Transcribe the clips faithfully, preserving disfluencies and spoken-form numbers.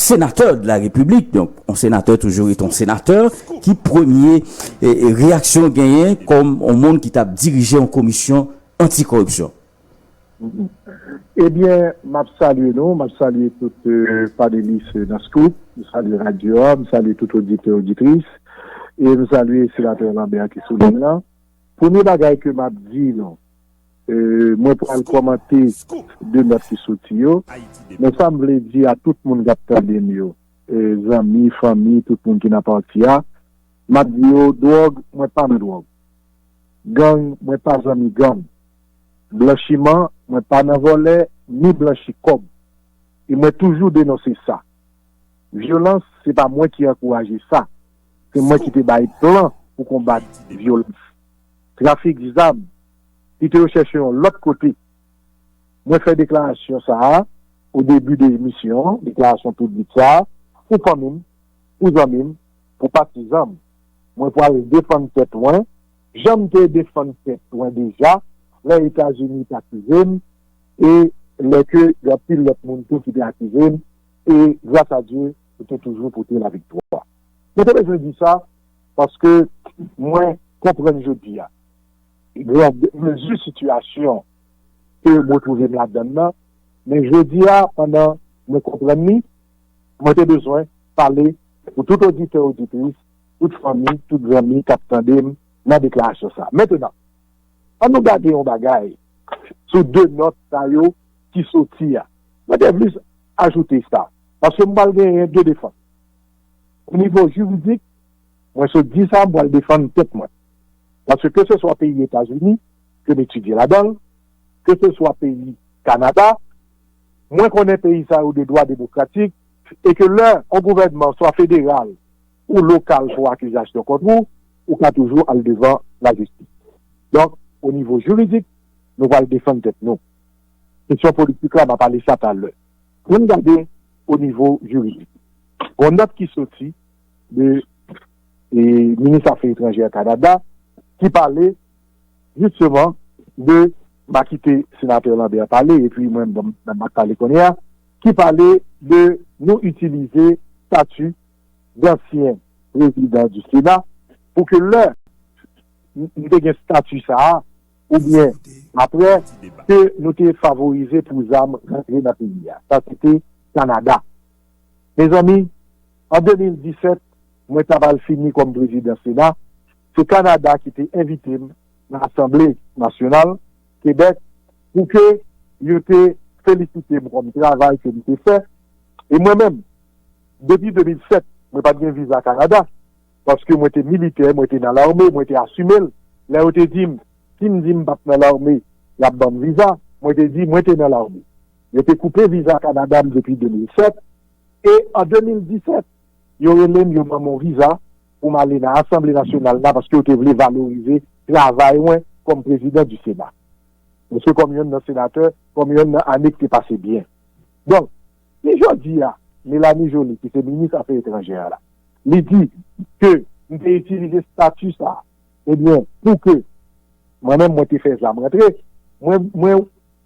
sénateur de la République, donk yon senatè toujou ret yon senatè, ki premye e, e, reyaksyon genyen kòm yon moun ki t ap dirije yon komisyon antikoripsyon? Ebyen, m ap salye nou, m ap salye tout panelis nan Scoop, m salye radyo a, m salye tout oditè, oditris, e m salye senatè Lambert ki sou liy lan. Premye bagay ke m ap di nou, mwen pral kòmante de nòt ki soti yo, men sa m vle di a tout moun k ap tande m yo, zanmi, fanmi, tout moun ki nan pati a, m ap di yo, dwòg, mwen pa nan dwòg. Gang, mwen pa zanmi gang. Blanchiman, mwen pa nan vòlè, ni blanchi kòb. E mwen toujou denonse sa. Vyolans, se pa mwen ki ankouraje sa. Se mwen ki te bay plan pou konbat vyolans. Trafik zam, kite yo chèche yon lòt kote. Mwen fè deklarasyon sa a o debi de emisyon an, deklarasyon piblik sa a, pou fanmi m, pou zanmi m, pou patizan m. Mwen pral defann tèt mwen, jan m te defann tèt mwen deja, lè Etazini t akize m, e lè ke gen anpil lòt moun tou ki te akize m, e gras a Dye, yo te toujou pote laviktwa. Mwen te bezwen di sa, paske mwen konprann jodi a, gran mezi sitiyasyon ke mwen twouve m ladan l nan, men jodi a, pandan mwen konprann li, mwen te bezwen pale pou tout oditè, oditris, tout fanmi, tout zanmi k ap tande m nan deklarasyon sa. Mentnan, ann nou gade yon bagay sou de nòt sa yo ki soti a. Mwen te vle ajoute sa, paske m pral genyen de defans. O nivo jiridik, mwen sot di sa, m pral defann tèt mwen. Paske keseswa peyi Etazini, ke m etidye ladan l, keseswa peyi Kanada, mwen konnen peyi sa yo de dwa demokratik, e ke lè yon gouvènman, swa federal ou lokal, fè yon akizasyon kont ou, ou ka toujou al devan lajistis. Donk, o nivo jiridik, nou pral defann tèt nou. Kesyon politik la, m a pale sa talè. Ann gade o nivo jiridik. Gon nòt ki soti de e, minis afè etranjè Kanada, ki pale jisteman de, m a kite senatè Lambert pale, epi mwen menm m ap pale kounye a, ki pale de nou itilize stati dansyen prezidan di Sena pou ke lè n te gen stati sa a, oubyen apre, ke nou te favorize pou zam rantre nan peyi a. Sa se te Kanada. Mezanmi, an de mil disèt, mwen t ap al fini kòm prezidan Sena. Se Kanada ki te envite m nan Asanble Nasyonal Kebèk pou ke yo te felisite m kòm travay ke m te fè. E mwen menm, depi de mil sèt, mwen pa t gen viza Kanada. Paske mwen te militè, mwen te nan lame, mwen te asime l. Lè yo te di m, si m di m p ap nan lame, y ap ban m viza, mwen te di mwen te nan lame. Yo te koupe viza Kanada m depi de mil sèt, e an de mil disèt, yo rele m, yo ban m yon viza pou m ale nan Asanble Nasyonal la, paske yo te vle valorize travay mwen kòm prezidan di Sena. Paske kòm yonn nan senatè, kòm yonn nan ane ki te pase byen. Donk, si jodi a, Melanie Joly, ki se minis afè etranjè a la, li di ke m te itilize stati sa a, ebyen, pou ke mwen menm mwen te fè zam rantre, mwen, mwen,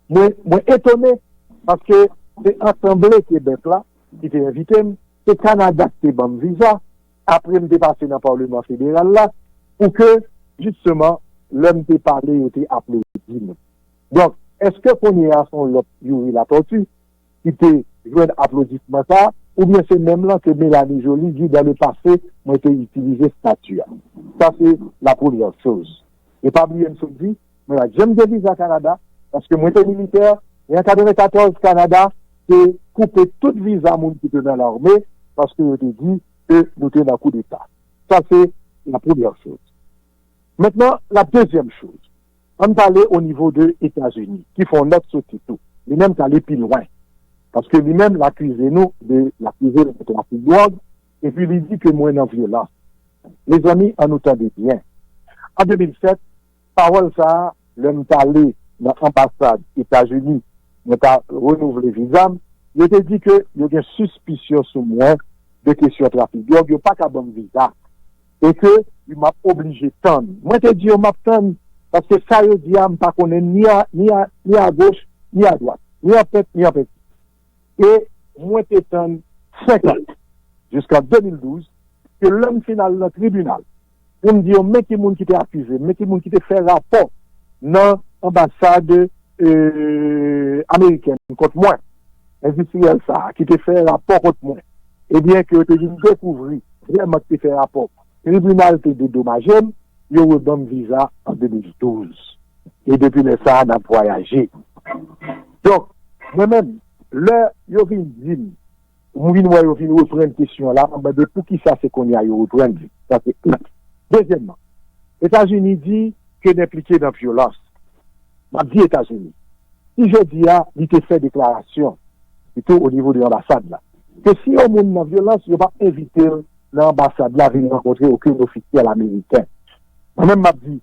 mwen, mwen etone, paske se Asanble Kebèk la ki te envite m, se Kanada ki te ban m viza, apre m te pase nan Paleman Federal la, pou ke, jisteman, lè m te pale, yo te aplodi mwen. Donk, èske kounye a se yon lòt Youri Latortue ki te jwenn aplodisman sa a, oubyen se menm lan ke Melanie Joly di, dans le passé, mwen te itilize stati a? Sa se la premyè choz. E pa bliye m sot di, mwen pa t janm gen viza Kanada, paske mwen te militè, e an katrevenkatòz, Kanada te koupe tout viza moun ki te nan lame, paske yo te di ke nou te nan koudeta. Sa se la premyè choz. Mentnan, la dezyèm choz, ann pale o nivo de Etazini, ki fè yon nòt soti tou. Li menm t ale pi lwen. Paske li menm, l akize nou de, l akize nou de trafik dwòg, epi li di ke mwen nan vyolans. Mezanmi, ann nou tande byen. An de mil sèt, pawòl sa a, lè m t ale nan anbasad Etazini, mwen ta renouvle viza m, yo te di ke yo gen sispisyon sou mwen de kesyon trafik dwòg, yo pa ka ban m viza. E ke m ap oblije tann. Mwen te di yo m ap tann, paske sa yo di a, m pa konnen ni a, ni a, ni a goch, ni a dwat, ni an pent, ni an penti. E mwen te tann senk an, jiskan de mil douz, ke lè m fin al nan tribinal pou m di yo men ki moun ki te akize m, men ki moun ki te fè rapò nan anbasad e, amerikèn kont mwen, endistriyèl sa a ki te fè rapò kont mwen, ebyen ke yo te vin dekouvri vrèman ki te fè rapò, tribinal te dedomaje m, yo reban m viza an de mil douz. E depi lè sa a, n ap vwayaje. Donk, mwen menm, lè yo vin di m, m vin wè yo vin reprann kesyon an la, m ap mande poukisa se kounye a yo reprann li. Sa se youn. Dezyèmman, Etazini di ke n enplike nan vyolans. M ap di Etazini, si jodi a li te fè deklarasyon, sitou o nivo de anbasad la, ke si yon moun nan vyolans, yo p ap envite l nan anbasad la vin rankontre okenn ofisyèl ameriken. Mwen menm, m ap di,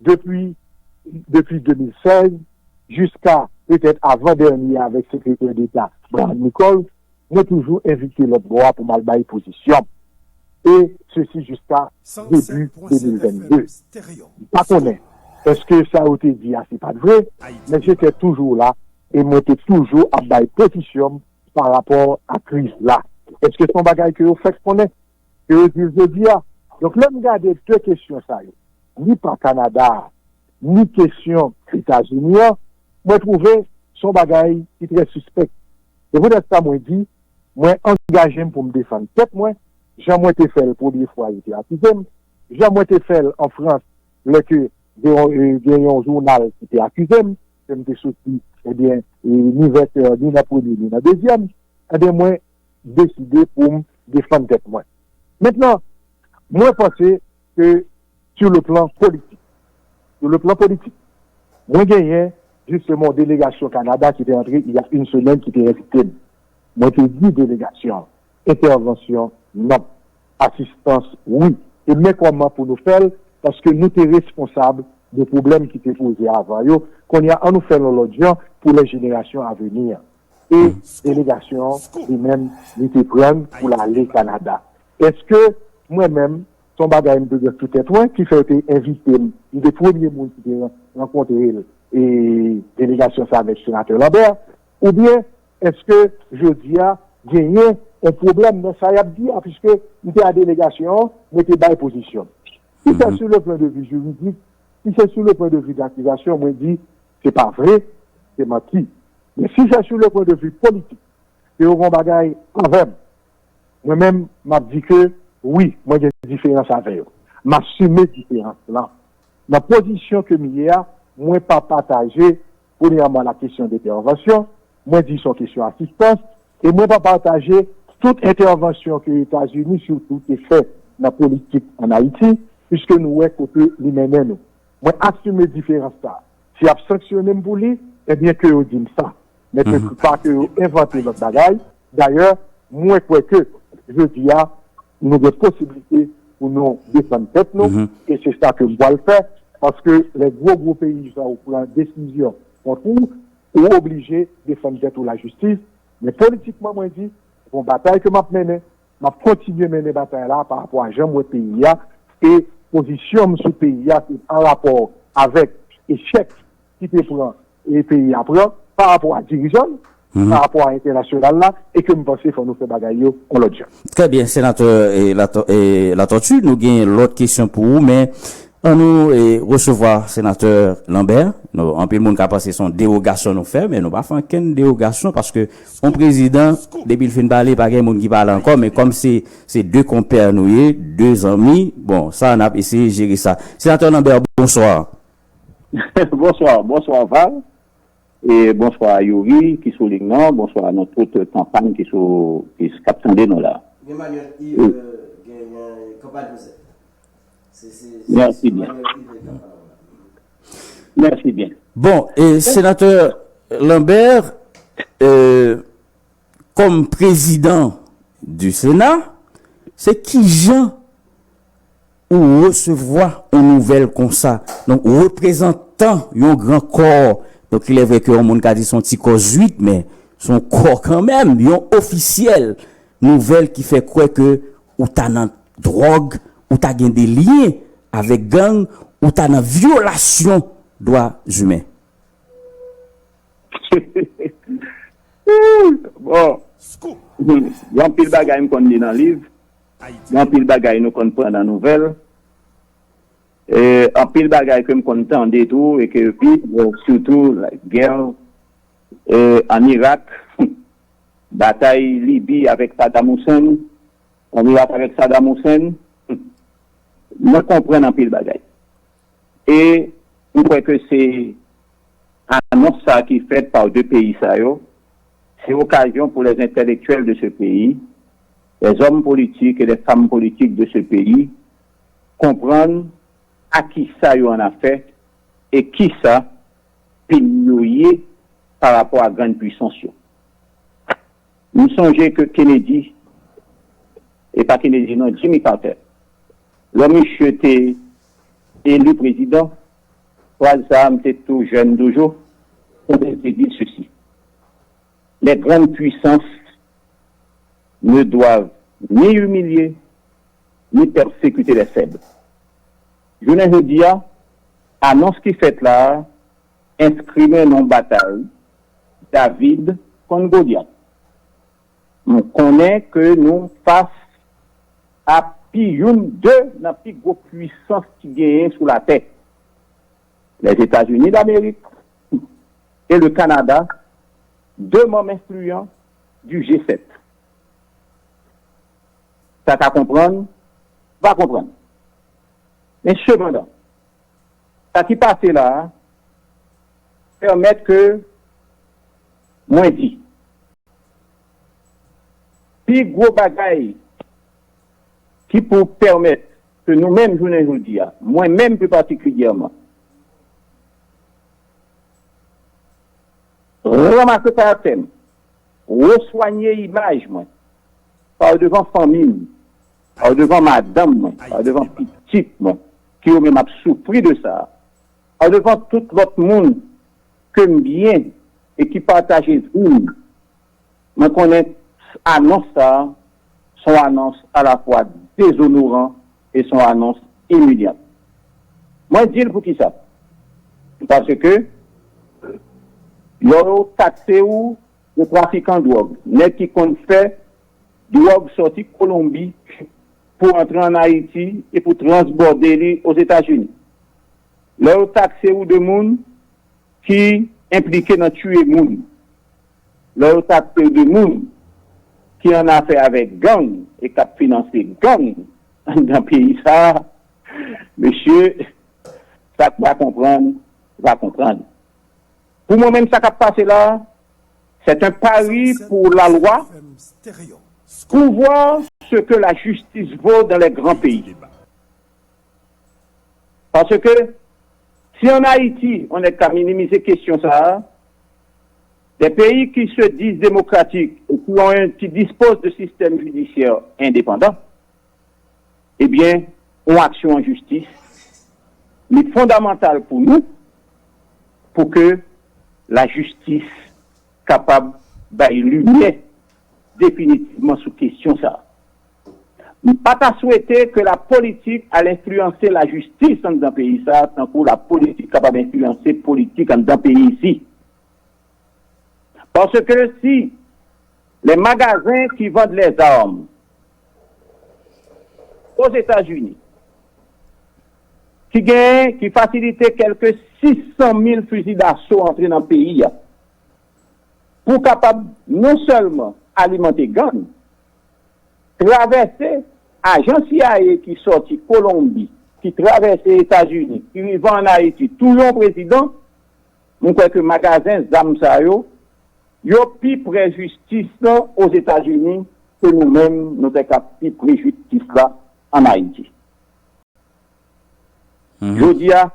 depi, depi de mil sèz, jiska petèt avan dènye avèk Sekretè Deta Brian Nichols, mwen toujou envite lòt bò a pou m al bay pozisyon m. E sesi jiska debi de mil vennde. M pa konnen èske sa yo te di a se pa t vre, men se te toujou la, e mwen te toujou ap bay pozisyon m pa rapò a kriz la. Èske se yon bagay ke yo fèk konnen? Ke yo di l jodi a. Donk, lè m gade de kesyon sa yo, ni pa Kanada a, ni kesyon Etazini an, mwen twouve se yon bagay ki trè sispèk. Se poutèt sa mwen di, mwen angaje m pou m defann tèt mwen, jan mwen te fè l premye fwa yo te akize m, jan mwen te fè l an Frans, lè ke gen yon, e, gen yon jounal ki te akize m, ke m te soti, ebyen, e, ni vètè, ni nan premye, ni nan dezyèm, ebyen, mwen deside pou m defann tèt mwen. Mentnan, mwen panse ke sur le plan politik, sur le plan politik, mwen genyen jisteman yon delegasyon Kanada ki te antre il y a une semaine ki te envite m. Mwen te di delegasyon an, entèvansyon non, asistans wi, e men kòman pou nou fè l, paske nou te responsab de pwoblèm ki te poze avan yo. Kounye a, an nou fè l yon lòt jan pou lè jenerasyon aveni an. E delegasyon an, li menm, li te pran l pou l ale Kanada. Èske mwen menm, se yon bagay m te gen sou tèt mwen, ki fè yo te envite m, m te premye moun ki te ran- rankontre l, e delegasyon sa avèk Senatè Lambert, oubyen èske jodi a genyen yon pwoblèm nan sa y ap di a, piske m te a delegasyon an, mwen te bay pozisyon m. Si se sou le plan de vi jiridik, si se sou le plan de vi dakizasyon, mwen di, se pa vre, se manti. Men si se sou le plan de vi politik, ke yo gen yon bagay avè m, mwen menm, m ap di ke wi, mwen gen diferans avè yo. M asime diferans lan. Nan pozisyon ke m ye a, mwen pa pataje, premyèman, la kesyon de entèvansyon, mwen di se yon kesyon asistans, e mwen pa pataje tout entèvansyon ke Etazini sitou te fè nan politik ann Ayiti, piske nou wè kote li mennen nou. Mwen asime diferans sa. Si y ap sanksyone m pou li, ebyen ke yo di m sa. Men ke pa ke yo envante lòt bagay. Dayè, mwen kwè ke jodi a, nou gen posiblite pou nou defann tèt nou, e se sa ke m pral fè, paske lè gwo gwo peyi sa yo pran desizyon kont ou, ou oblije defann tèt ou lajistis, men politikman mwen di, se yon batay ke m ap mennen, m ap kontinye mennen batay la pa rapò a jan m wè peyi a, e pozisyon m sou peyi a se an rapò avèk echèk ki te pran e peyi a pran pa rapò a dirijan l, pa rapò a entènasyonal la, e ke m panse fò nou fè bagay yo yon lòt jan. Trè byen, Senatè, e, Lato- e, Latortue, nou gen lòt kesyon pou ou, men ann nou, e, resevwa Senatè Lambert. Nou, anpil moun ka panse se yon dewogasyon nou fè, men nou pa fè okenn dewogasyon, paske yon prezidan, depi l fin pale, pa gen moun ki pale ankò, men kòm se, se de konpè nou ye, de zanmi, bon, sa, n ap eseye jere sa. Senatè Lambert, bonswa. Bonswa, bonswa, Val. E bonswa, Youri, ki sou liy nan. Bonswa, nou tout kanpay ki sou, ki, k ap tande nou la. Gen Manuel Yves, e, gen, gen Kanpay Joseph. Se, se, se, Mèsi se byen. Manuel Yves e Kanpay la. Mèsi byen. Bon, e, Senatè Lambert, e, kòm prezidan du Sénat, se kijan ou resevwa yon nouvèl konsa? Donk, reprezantan yon gran kò, donk, il est vrai ke yon moun ka di se yon ti kò zwit, men se yon kò kanmenm, yon ofisyèl nouvèl ki fè kwè ke ou ta nan dwòg, ou ta gen de lyen avèk gang, ou ta nan vyolasyon dwa imen. Bon. Gen anpil bagay m konn li nan liv, gen anpil bagay nou konn pran nan nouvèl, e, anpil bagay ke m konn tande tou e ke viv, sitou, like, gè, e, ann Irak, batay Libi avèk Saddam Hussein, ann Irak avèk Saddam Hussein, mwen konprann anpil bagay. E m kwè ke se anons sa ki fèt pa de peyi sa yo, se okazyon pou les intellectuels de ce pays, les hommes politiques et les femmes politiques de ce pays, konprann a kisa yo an afè e kisa peyi yo ye pa rapò a grann pwisans yo. M sonje ke Kennedy, e pa Kennedy non, Jimmy Carter, lè misye te eli prezidan, fraz sa a, m te tou jèn toujou, Kennedy te di sesi: Les grandes puissances ne doivent ni humilier, ni persécuter les faibles. Jounen jodi a, anons ki fèt la a enskri nan yon batay David kont Golyat. M konnen ke nou fas a pi youn de nan pi gwo pwisans ki genyen sou latè, Lèzetazini Damerik e le Kanada, de manm enfliyan du G sèt. Sa ka konprann, va konprann. Men sepandan, sa ki pase la a pèmèt ke mwen di, pi gwo bagay ki pou pèmèt ke nou menm jounen jodi a, mwen menm pi patikilyèman, ranmase karaktè m, reswanye imaj mwen, pa devan fanmi m, pa devan madanm mwen, pa devan pitit mwen, ki yo menm ap soufri de sa, pa devan tout lòt moun ke m byen e ki pataje vi m. Mwen konnen anons sa a se yon anons alafwa dezonoran e se yon anons imilyan. Mwen di l poukisa. Paske lè yo takse w de trafikan dwòg, nèg ki konn fè dwòg sòti Kolonbi pou antre ann Ayiti e pou transbòde li Ozetazini. Lè yo takse w de moun ki enplike nan tiye moun, lè yo takse w de moun ki an afè avèk gang e k ap finanse gang anndan peyi sa a, mesye, sa k pa konprann, va konprann. Pou mwen menm, sa k ap pase la a, c'est un pari pour la loi, pour voir ce que la justice vaut dans les grands pays. Paske si ann Ayiti, on nèg ka minimize kesyon sa a, des pays qui se disent démocratiques et qui ont un, qui disposent de systèmes judiciaires indépendants, ebyen, yon aksyon an jistis, li fondamantal pou nou, pou ke lajistis kapab bay limyè definitivman sou kesyon sa a. M pa ta swete ke lapolitik al enfliyanse lajistis anndan peyi sa a, tankou lapolitik kapab enfliyanse politik anndan peyi isi. Paske si les magasins qui vendent les armes aux États-Unis, ki genyen, ki fasilite kèlke sis san mil fizi daso antre nan peyi a, pou kapab non sèlman alimante gang, travèse ajan C I A ki sòti Kolonbi, ki travèse Etazini, ki rive ann Ayiti, touye yon prezidan, m kwè ke magazen zam sa yo, yo pi pre jistis lan Ozetazini ke nou menm, nou te ka pi pre jistis la ann Ayiti. Jodi a,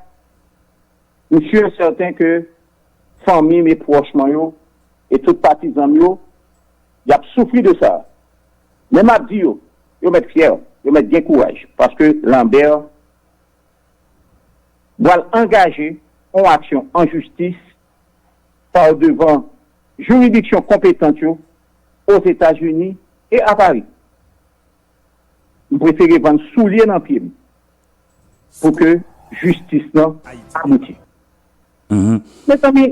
m si e sèten ke fanmi m e pwòch mwen yo, e tout patizan m yo, y ap soufri de sa. Men m ap di yo, yo mèt fyè, yo mèt gen kouraj, paske Lambert pral angaje yon aksyon an jistis pa devan jiridiksyon konpetan yo Ozetazini e a Pari. M prefere vann soulye nan pye m pou ke jistis lan abouti. Mezanmi,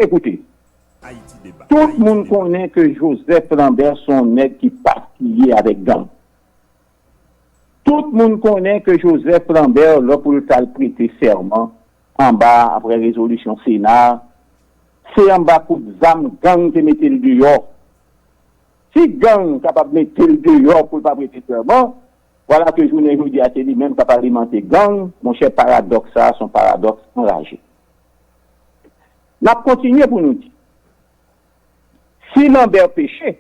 ekoute, Tout moun konnen ke Joseph Lambert se yon nèg ki pa siye avèk gang. Tout moun konnen ke Joseph Lambert, lè pou l t al prete sèman anba, apre rezolisyon Sena, se anba kout zam gang te mete l deyò. Si gang kapab mete l deyò pou l pa prete sèman, vwala ke jounen jodi a se li menm k ap alimante gang, monchè, paradòks sa a se yon paradòks anraje. N ap kontinye pou nou di, si Lambert peche,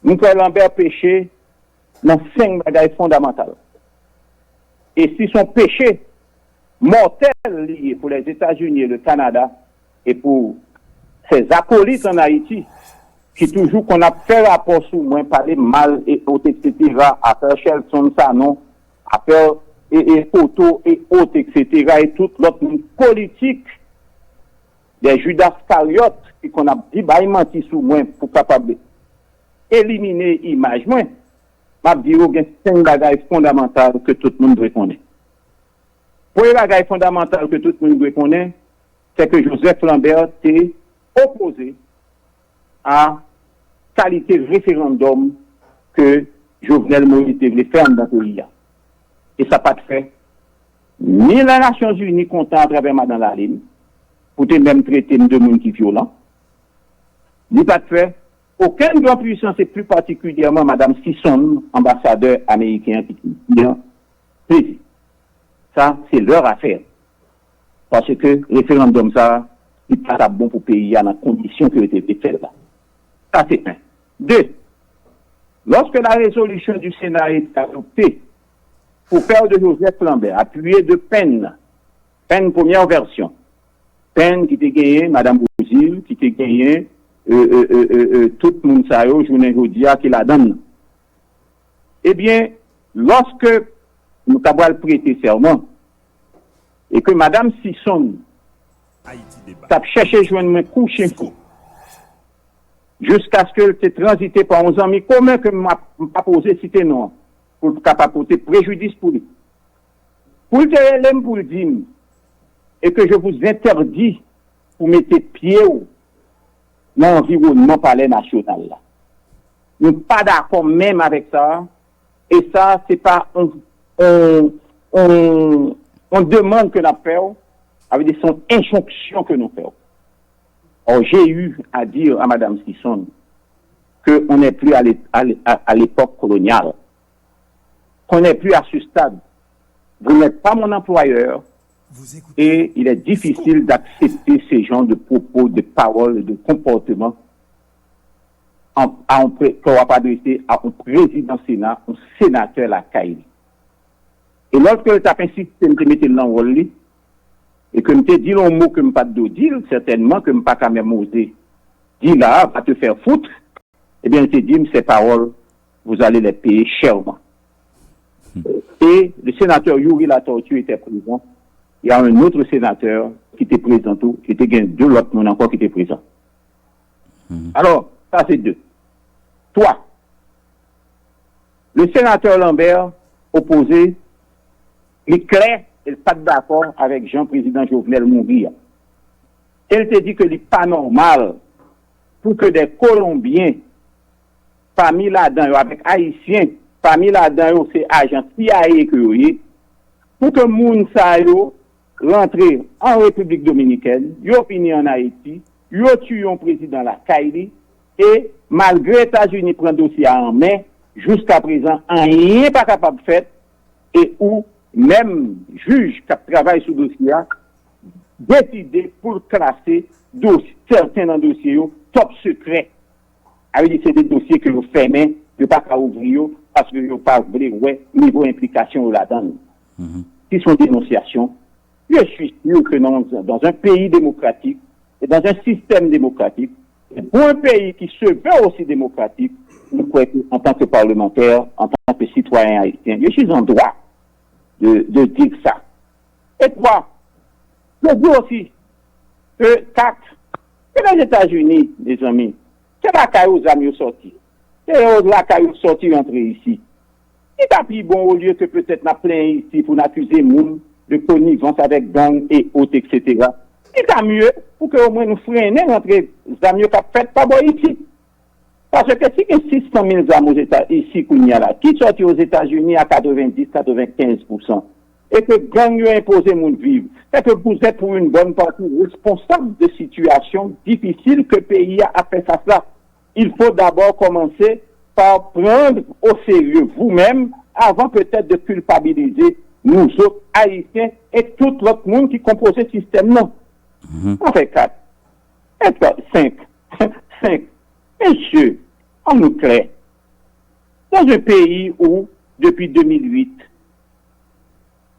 m kwè Lambert peche nan senk bagay fondamantal. E si se yon peche mòtèl li ye pou Lèzetazini e le Kanada e pou ses acolytes en Ayiti ki toujou konn ap fè rapò sou mwen, pale mal e ot, etsetera, afè Shelton Sanon, afè e, e Poto e ot, etsetera, e tout lòt moun politik, des Judas Iskariot ki konn ap di bay manti sou mwen pou kapab elimine imaj mwen, m ap di yo gen senk bagay fondamantal ke tout moun dwe konnen. Premye bagay fondamantal ke tout moun dwe konnen, se ke Joseph Lambert te opoze a kalite referandòm ke Jovenel Moïse te vle fè anndan peyi a. E sa pa t fè. Ni Lanasyonzini kontan atravè Madan Lalin, pou te menm trete m de moun ki vyolan. Li pa t fè okenn gran pwisans, e pli patikilyèman Madan Sison, anbasadè ameriken an ki te di an, plezi. Sa, se leur affaire. Paske referandòm sa, li pa t ap bon pou peyi a nan kondisyon ke yo te vle fè l la. Sa, se en. De, lorsque la résolution du Sénat a été adoptée pour faire de Joseph Lambert, appuyé de Penn, Penn premyè vèsyon, Penn ki te genyen Madan Beauzile, ki te genyen e, e, e, e, e, tout moun sa yo, jounen jodi a, ki ladan l. Ebyen, lòske nou ta pral prete sèman, e ke Madan Sison t ap chèche jwenn mwen kou chen fou, jiskaske l te tranzite pa yon zanmi komen ke m ap, m pa p oze site non an, pou l pa pote prejidis pou li. Pou l te rele m pou l di m, e ke je vous interdis pou mete pye w nan anviwònman Palè Nasyonal la. Nou pa dakò menm avèk sa, e sa, se pa yon, yon, yon, yon demann ke n ap fè w, sa vle di se yon enjonksyon ke nou fè w. Or, j'ai eu à dire à Madame Sison que on n'est plus à l'é- à l'é- à- à l'époque coloniale, qu'on n'est plus à ce stade. Vous n'êtes pas mon employeur et il est difficile d'accepter ce genre de propos, de paroles, de comportement en- à un pré- que w ap adrese a yon prezidan Sena, yon senatè lakay li. E lòske l t ap ensiste m te mete l nan wòl li, e ke m te di l yon mo ke m pa t dwe di l, sètènman ke m pa ka menm oze di la, va te faire foutre, ebyen, l te di m, ces paroles, vous allez les payer chèrement. Et le sénateur Youri Latortue était présent. Il y a un autre sénateur ki te prezan tou, e te gen de lòt moun ankò ki te prezan. Alò, sa se de. Twa, le sénateur Lambert opoze, li klè, e l pa t dakò avèk jan prezidan Jovenel mouri a. E l te di ke li pa nòmal pou ke de Kolonbyen, pami ladan yo, avèk Ayisyen, pami ladan yo se ajan C I A ke yo ye, pou ke moun sa yo rantre an Repiblik Dominikèn, yo vini an Ayiti, yo tiye yon prezidan lakay li, e malgre Etazini pran dosye a an men, jiskaprezan, anyen pa kapab fèt, e ou menm jij k ap travay sou dosye a, deside pou l klase dos- sèten nan dosye yo top sekrè. Sa vle di se de dosye ke yo fèmen, yo pa ka ouvri yo, paske yo pa vle wè nivo enplikasyon yo ladan l. Si se yon denonsyasyon, je suis sûr que dans, dans un pays démocratique et dans un système démocratique, et pour un pays qui se veut aussi démocratique, je crois que en tant que parlementaire, en tant que citoyen haïtien, je suis en droit de, de dire ça. E twa, yo di osi ke kat, se Lèzetazini, mezanmi, se lakay ou zam yo sòti. Se yo lakay ou sòti rantre isi. Li ta pi bon, olye ke petèt n ap plenyen isi pou n akize moun de konivans avèk gang e ot, etsetera. Li ta mye pou ke omwen nou frennen rantre zam yo k ap fèt pa bò isit. Paske si gen sis san mil zam Ozeta-, isi kounye a la, ki sòti Ozetazini a katrevenndis, katrevenkenz pousan, e ke gang yo enpoze moun viv, c'est que vous êtes pour une bonne partie responsable de situation difficile que peyi a ap fè fas la. Il faut d'abord commencer par prendre au sérieux vous-même avant peut-être de culpabiliser nous autres Haïtiens et tout lòt moun ki konpoze sistèm nan. Sa fè kat. Epa, senk. Senk. Mesye, ann nou klè. Dans un pays où, depuis deux mille huit,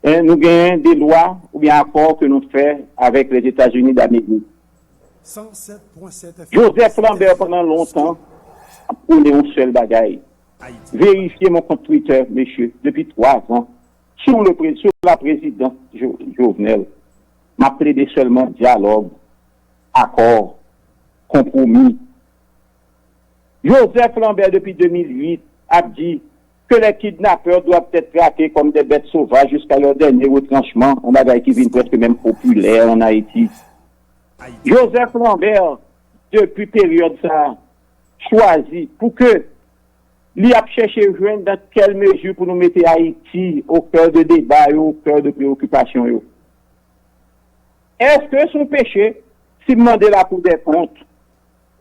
en, nou genyen de lwa oubyen akò ke nou fè avèk Lèzetazini Damerik. Joseph Lambert, pandan lontan, ap pwone yon sèl bagay. Verifye mon kont Twitter, mesye, depi twa zan, sou le pré-, sou la présidence Jo-, Jovenel. M ap plede sèlman dyalòg, akò, konpwomi. Joseph Lambert, depuis deux mille huit, ap di que les kidnappeurs doivent être traités comme des bêtes sauvages jusqu'à leur dernier retranchement, yon bagay ki vin prèske menm popilè ann Ayiti. Joseph Lambert, depi peryòd sa a, chwazi pou ke li ap chèche jwenn dans quelle mesure pou nou mete Ayiti au cœur de débat yo, au cœur de préoccupation yo. Èske se yon peche si m mande Lakou dè Kont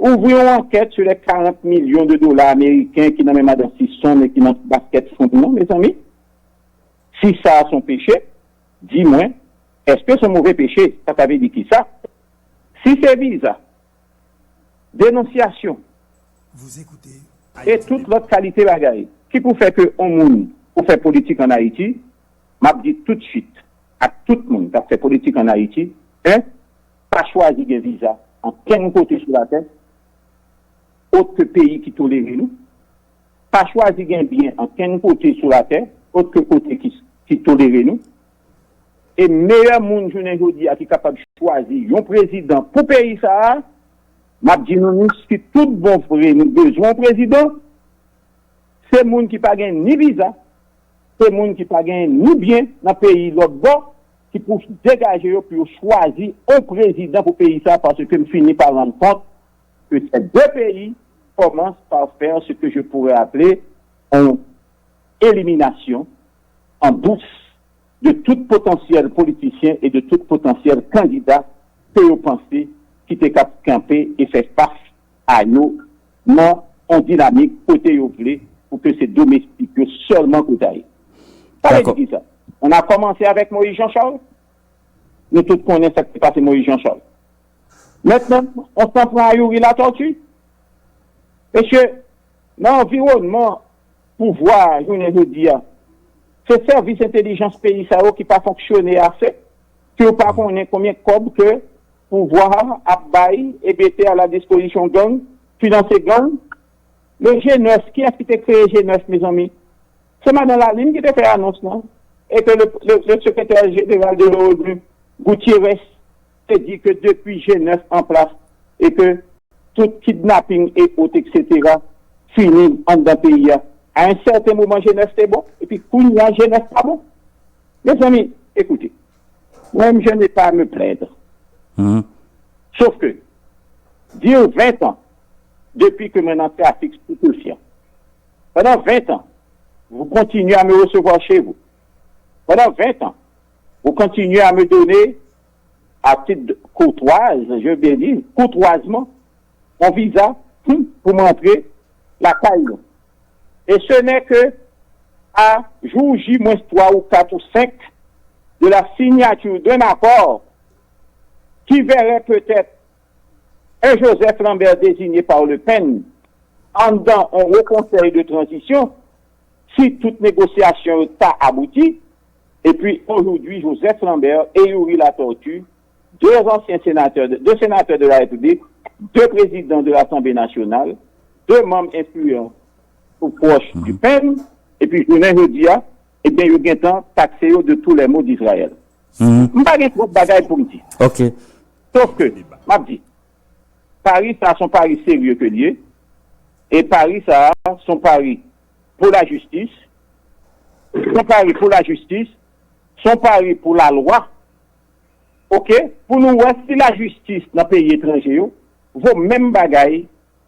ouvri yon ankèt sou lè karant milyon de dola ameriken ki nan men madan Sison e ki nan baskèt fon nan, mezanmi? Si sa a se yon peche, di mwen, èske se yon move peche? Sa ta vle di kisa? Si se viza, denonsyasyon, e tout lòt kalite bagay ki pou fè ke yon moun pou fè politik ann Ayiti, m ap di toutswit ak tout moun k ap fè politik ann Ayiti, en, pa chwazi gen viza ankenn kote sou latè, ot ke peyi ki tolere nou, pa chwazi gen byen ankenn kote sou latè, ot ke kote ki, ki tolere nou. E meyè moun jounen jodi a ki kapab chwazi yon prezidan pou peyi sa a, m ap di nou, nou, si tout bon vre nou bezwen yon prezidan, se moun ki pa gen ni viza, se moun ki pa gen ni byen nan peyi lòt bò, ki pou degaje yo pou yo chwazi yon prezidan pou peyi sa, paske m fini pa rann kont que ces deux pays commencent par faire ce que je pourrais appeler une élimination en douce de tout potentiel politicien et de tout potentiel candidat ke yo panse ki te kab kanpe e fè fas a yo nan yon dinamik kote yo vle pou ke se domestik yo sèlman k ta ye. Sa vle di ki sa? On a commencé avec Moïse Jean Charles. Nou tout konnen sa ki te pase Moïse Jean Charles. Mentnan, on s'en prend à Youri Latortue. Mesye, nan anviwònman pouvwa a jounen jodi a, se sèvis entèlijans peyi sa yo ki pa fonksyone ase, ke yo pa konnen konbyen kòb ke pouvwa a ap bay e mete a la dispozisyon gang, finanse gang. Le G neuf, kiyès ki te kreye G neuf, mezanmi? Se madan Lalin ki te fè anons lan. E ke le, le, le sekretè jeneral de l'ONU, Gutiérrez, te di ke depi G neuf an plas, e ke tout kidnaping e ot, et cetera, fini anndan peyi a. A yon sèten moman, G neuf te bon, epi kounye a, G neuf pa bon. Mezanmi, écoutez, moi-même, je n'ai pas à me plaindre. Sauf que, dire vingt ans depuis que mwen nan trafik stupéfiant, pendant vingt ans, vous continuez à me recevoir chez vous. Pendant vingt ans, vous continuez à me donner, à titre de courtoise, je veux bien dire, courtoisement, yon viza, hmm, pou m rantre lakay nou. Et ce n'est que à jour J moins trois ou quatre ou cinq de la signature d'un accord qui verrait peut-être un Joseph Lambert désigné par Le Pen anndan yon wo konsèy de tranzisyon, si tout negosyasyon yo ta abouti, epi aujourd'hui Joseph Lambert et Youri Latortue, deux anciens sénateurs, de, deux sénateurs de la République, deux présidents de l'Assemblée nationale, deux membres influents ou proches du Pen, epi jounen jodi a, ebyen, yo gentan takse yo de tous les maux d'Israël. M pa gen twòp bagay pou m di. Sof ke, m ap di, pari sa se yon pari serye ke l ye, e pari sa se yon pari pou lajistis, se yon pari pou lajistis, se yon pari pou lalwa, oke, pou nou wè si lajistis nan peyi etranje yo vo menm bagay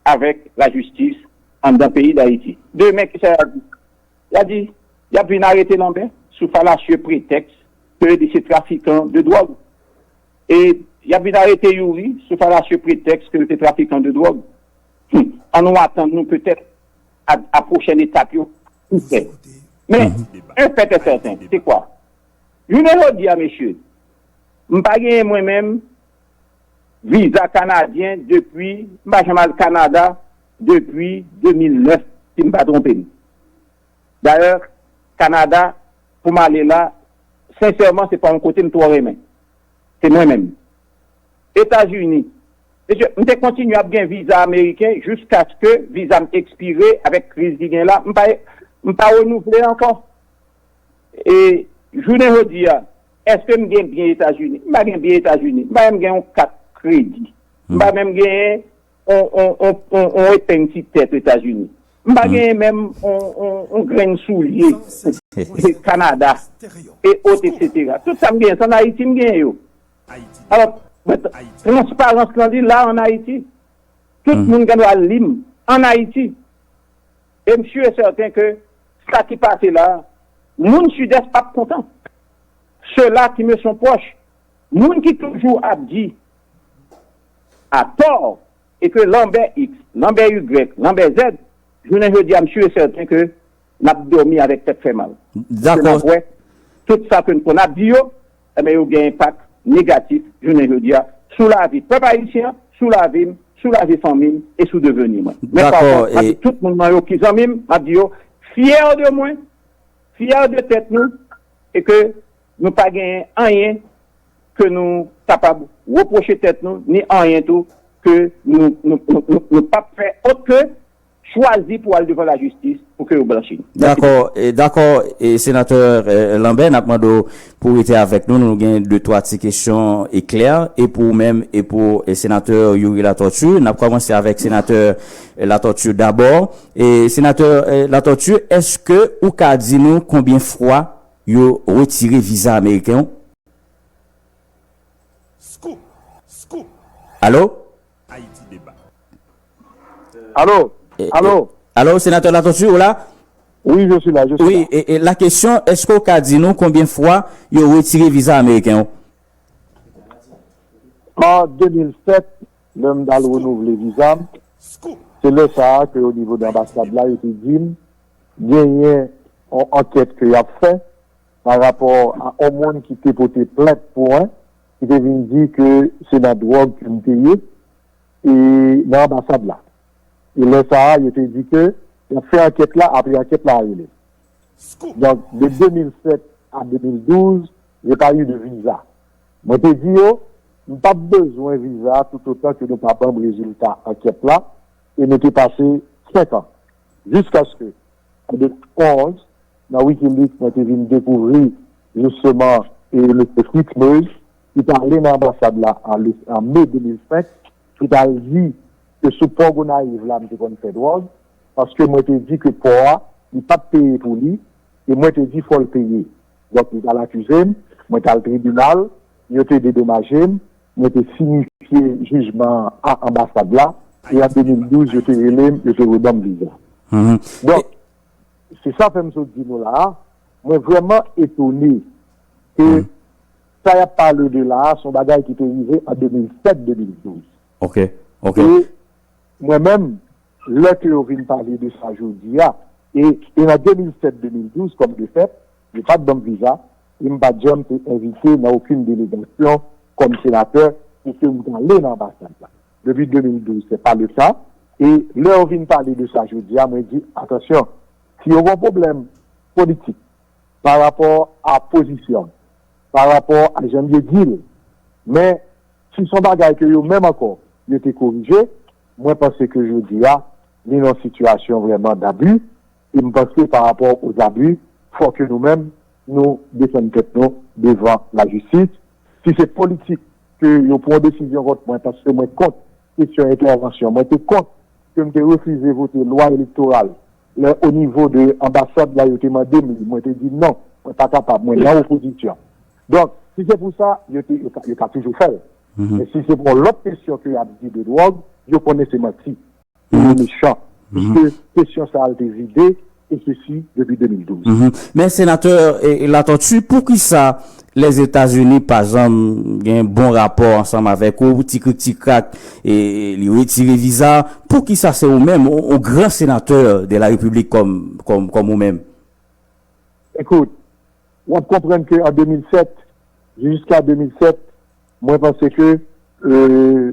avèk lajistis anndan peyi Dayiti. Demen, kisa y ap di? Y a di, y ap vin arete Lanbè sou falasye pretèks ke li se trafikan de dwòg. E y ap vin arete Youri sou falasye pretèks ke li se trafikan de dwòg. Hmm. An nou atann nou petèt a, a pwochèn etap yo pou fè. Men, yon fèt e sèten, se kwa? Jounen jodi a, mesye, m pa genyen mwen menm viza kanadyen depi, m pa janm al Kanada depi de mil nèf, si m pa twonpe m. Dayè, Kanada, pou m ale la, sensèman, se pa yon kote m twò renmen. Se mwen menm. Etazini. Mesye, m te kontinye ap gen viza ameriken jiskaske viza m ekspire avèk kriz ki gen la. M pa, m pa renouvle ankò. E jounen jodi a, èske m gen byen Etazini? M pa gen byen Etazini. M pa menm gen yon kat kredi. M pa menm gen yon, yon, yon, yon, yon epeng ti tèt Etazini. M pa genyen menm yon, yon, yon grenn soulye Kanada, e ot, etsetera. Tout sa m genyen, se ann Ayiti m genyen yo. Alò, transparans lan li la ann Ayiti. Tout moun gen dwa li m ann Ayiti. E m si e sèten ke sa ki pase la, moun Sidès p ap kontan. Sila ki me son pwòch, moun ki toujou ap di atò, e ke Lanbè X, Lanbè Y, Lanbè Z, jounen jodi a, m si e sèten ke n ap dòmi avèk tèt fè mal. Paske n ap wè, tout sa ke n konn ap di yo, enben, yo gen enpak negatif, jounen jodi a, sou lavi pèp ayisyen an, sou lavi m, sou lavi fanmi m e sou deveni mwen. Men pa kont, m ap di tout moun nan yo ki zanmi m, m ap di yo, fyè de mwen, fyè de tèt nou, e ke nou pa genyen anyen ke nou kapab repwoche tèt nou, ni anyen tou ke nou, nou, nou, nou, nou p ap fè ot ke chwazi pou al devan lajistis pou ke yo blanchi nou. Mèsi. Dakò, e, dakò, e, senatè, e, Lambert, n ap mande w pou w rete avèk nou. Nou gen de twa ti kesyon eklè, e pou ou menm, e pou, e, senatè Youri Latortue. N ap kòmanse avèk senatè, e, Latortue dabò. E, senatè, e, Latortue, èske ou ka di nou konbyen fwa yo retire viza ameriken w? Scoop! Scoop! Alo? Haïti Débat. Allô? Eh, allô? Eh, allô, sénateur Latortue, ou la? Oui, je suis là, je suis oui, là. Et, et la question, èske ou ka di nou konbyen fwa yo retire viza ameriken w? An de mil sèt, lè m t al renouvle viza m, se lè sa a ke o nivo de anbasad la, yo te di m, genyen yon ankèt ke y ap fè pa rapò a yon moun ki te pote plent pou mwen, ki te vin di ke se nan dwòg ke m te ye, e nan anbasad la. E lè sa a, yo te di ke y ap fè ankèt la, apre ankèt la a rele. Donk, de de mil sèt a de mil douz, j'ai pas eu de visa. Mwen te di yo, m p ap bezwen viza toutotan ke nou pa ban m rezilta ankèt la, e nou te pase senk an. Jiskaske, an de mil onz, nan Wikileaks, mwen te vin dekouvri, jisteman, e mesye Fritz Moïse, ki t ale nan anbasad la an, an me de mil senk, ki t al di ke sou pò Gonayiv la, m te konn fè dwòg, paske mwen te di ke pò a, li p ap peye pou li, e mwen te di fò l peye. Donk, li t al akize m, mwen t al tribinal, yo te dedomaje m, mwen te sinifye jijman an a anbasad la, e an de mil douz, yo te rele m, yo te reban m viza. Mhm. Donk, se sa fè m sot di nou la a, mwen vrèman etone ke sa y ap pale de la a, se yon bagay ki te rive an de mil sèt, de mil douz. Ok, ok. E mwen menm, lè ke yo vin pale de sa jodi a, e, e nan de mil sèt, de mil douz, kòm de fèt, yo pa t ban m viza, e m pa t janm te envite nan okenn delegasyon kòm senatè pou ke m t ale nan anbasad la. Depi de mil douz, se pa le ka. E lè yo vin pale de sa jodi a, mwen di, atansyon, si yo gen yon pwoblèm politik pa rapò a pozisyon m, pa rapò a jan m ye di l, men si se yon bagay ke yo menm ankò, yo te korije, mwen panse ke jodi a, li nan yon sitiyasyon vrèman dabi, e m panse pa rapò o zabi, fò ke nou menm, nou defann tèt nou devan lajistis. Si se politik ke yo pran yon desizyon kont mwen, paske mwen kont kesyon entèvansyon, mwen te kont ke m te refize vote lwa elektoral, lè o nivo de anbasad la, yo te mande m li, mwen te di non, mwen pa kapab, mwen nan opozisyon. Donk, Si se pou sa, yo te, yo ka, yo ka toujou fè l. Men si se pou yon lòt kesyon ke y ap di de dwòg, yo konnen se manti. Yo mechan. Piske kesyon sa a te vide, e sesi depi de mil douz. Men senatè, e, e Latortue, poukisa Lèzetazini pa janm gen bon rapò ansanm avèk ou, ti krik ti krak, e, e, li retire viza? Poukisa se ou menm, ou, ou gran senatè de la Repiblik kòm, kòm, kòm ou menm? Ekout, w ap konprann ke an de mil sèt, jiska de mil sèt, mwen panse ke, e,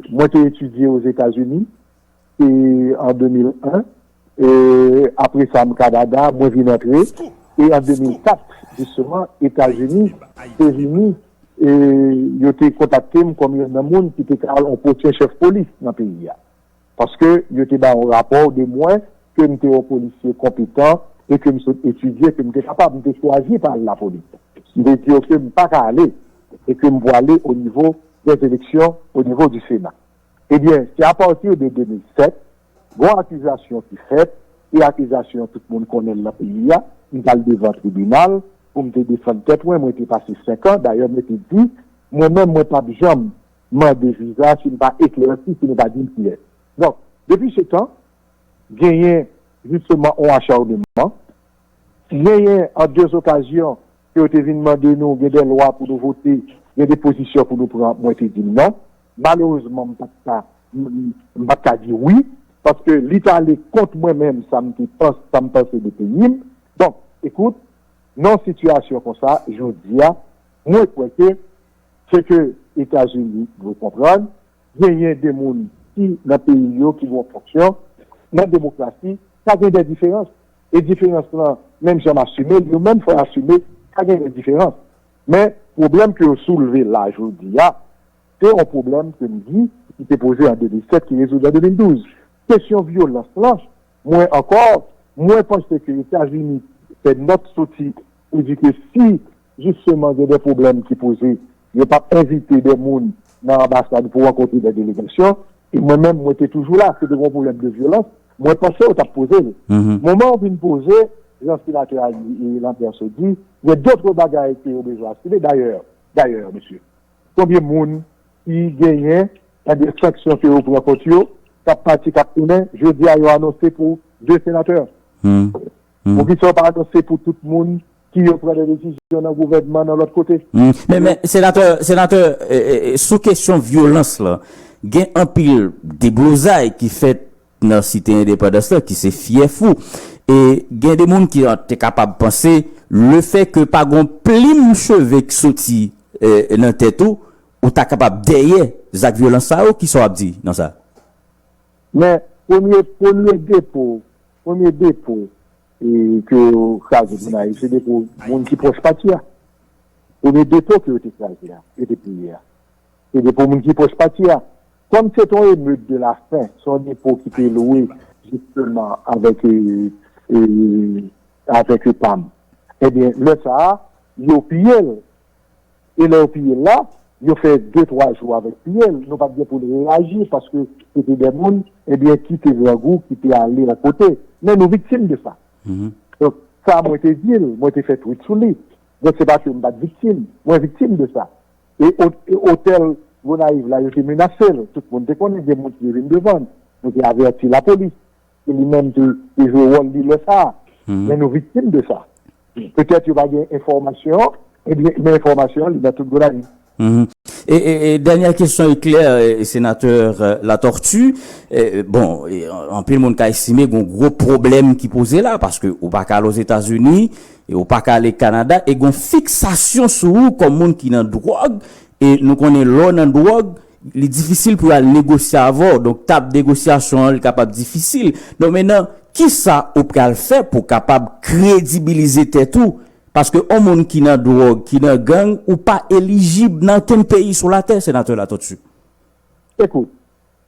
mwen te etidye Ozetazini, e, an de mil en, e, apre sa, m Kanada, mwen vin antre, e an de mil kat, jisteman, Etazini te vini, e, yo te kontakte m kòm youn nan moun ki te ka al yon pwosyen chèf polis nan peyi a. Paske yo te ba yon rapò de mwen ke m te yon polisye konpetan e ke m sot etidye, ke m te kapab, m te chwazi pa al lapolis. M te di yo ke m pa ka ale e ke m pwale o nivo dè eleksyon, o nivo di Sena. Ebyen, se apati de de mil sèt, gon akizasyon ki fèt, e akizasyon tout moun konnen l nan peyi a, m t al devan tribinal pou m te defann tèt mwen, mwen te pase senk an, dayè mwen te di, mwen menm mwen p ap janm mande viza si n pa eklèsi, si nou pa di m kiyès. Donk, depi se tan, genyen jisteman yon acharneman, genyen an de okazyon ke yo te vin mande nou, gen de lwa pou nou vote, gen de pozisyon pou nou pran, mwen te di non. Malerezman, m pa t ka, m, m, m pa t ka di wi, paske li t ale kont mwen menm, sa m te panse, sa m panse de peyi m. Donk, ekout, nan yon sitiyasyon konsa, jodi a, mwen kwè ke se ke Etazini dwe konprann, genyen de moun ki nan peyi yo ki gen yon fonksyon, nan demokrasi, ka gen de diferans. E diferans lan, menm jan m asime l, yo menm fò yo asime, ka gen de diferans. Men, pwoblèm ke yo soulve la jodi a, se yon pwoblèm ke m di, ki te poze an de mil sèt, ki rezoud an de mil douz. Kesyon vyolans lan, mwen ankò, mwen panse ke Etazini fè nòt soti pou di ke si jisteman gen de pwoblèm ki poze, yo p ap envite de moun nan anbasad pou rankontre de delegasyon. E mwen menm, mwen te toujou la. Si te gen yon pwoblèm de vyolans, mwen panse yo t ap poze l. Moman yo vin poze, jan senatè a di, e Lambert Saut di, gen dòt bagay ke yo bezwen asime. Dayè, dayè, mesye, konbyen moun ki genyen, ebyen, sanksyon ke yo pran kont yo, k ap pati, k ap tounen, jodi a, yo anonse pou de senatè. Poukisa yo pa anonse pou tout moun ki yo pran de desizyon nan gouvènman, nan lòt kote? Men, men, senatè, senatè, e, e, e, sou kesyon vyolans lan, gen anpil deblozay ki fèt nan Site Endepandans lan, ki se fyèf ou. E gen de moun ki te kapab panse, lefètke pa gon plim cheve k soti, e, nan tèt ou, ou ta kapab dèyè zak vyolans sa yo, kisa w ap di nan sa? Men, premye, premye depo, premye depo, e, ke yo kraze Gonayiv, se depo moun ki pwòch pati a. Premye depo ke yo te kraze a, yo te piye a, se depo moun ki pwòch pati a. Kòm se te yon emeute de la faim, se yon depo ki te lwe, jisteman, avèk, e, e, avèk epam. Ebyen, lè sa a, yo piye l. E lè yo piye l la, yo fè de, twa jou avèk piye l. Nou pa t gen pou n reyaji, paske se te de moun, ebyen, ki te grangou, ki te ale yon kote. Men nou viktim de sa. Donk, sa mwen te di l, mwen te fè tweet sou li. Donk, se pa ke m pa t viktim. Mwen viktim de sa. E o-, e otèl Gonayiv la, yo te menase l. Tout moun te konnen, gen moun ki te vin devan n. Nou te avèti lapolis. E li menm te, te jwe wòl li lè sa a. Men nou viktim de sa. Petèt yo pa gen enfòmasyon, ebyen, men enfòmasyon an, li nan tout Gonayiv. E, e, e dènyè kesyon eklè, e, senatè, e, Latortue, e, bon, e, an-, anpil moun ka estime gon gwo pwoblèm ki poze la, paske ou pa ka al Ozetazini, e ou pa ka ale Kanada, e gon fiksasyon sou ou kòm moun ki nan dwòg, e nou konnen lè w nan dwòg, li difisil pou y al negosye avè w. Donk, tab negosyasyon an, li kapab difisil. Donk, mentnan, kisa ou pral fè pou w kapab kredibilize tèt ou? Paske yon moun ki nan dwòg, ki nan gang, ou pa elijib nan okenn peyi sou latè, senatè Latortue. Ekout,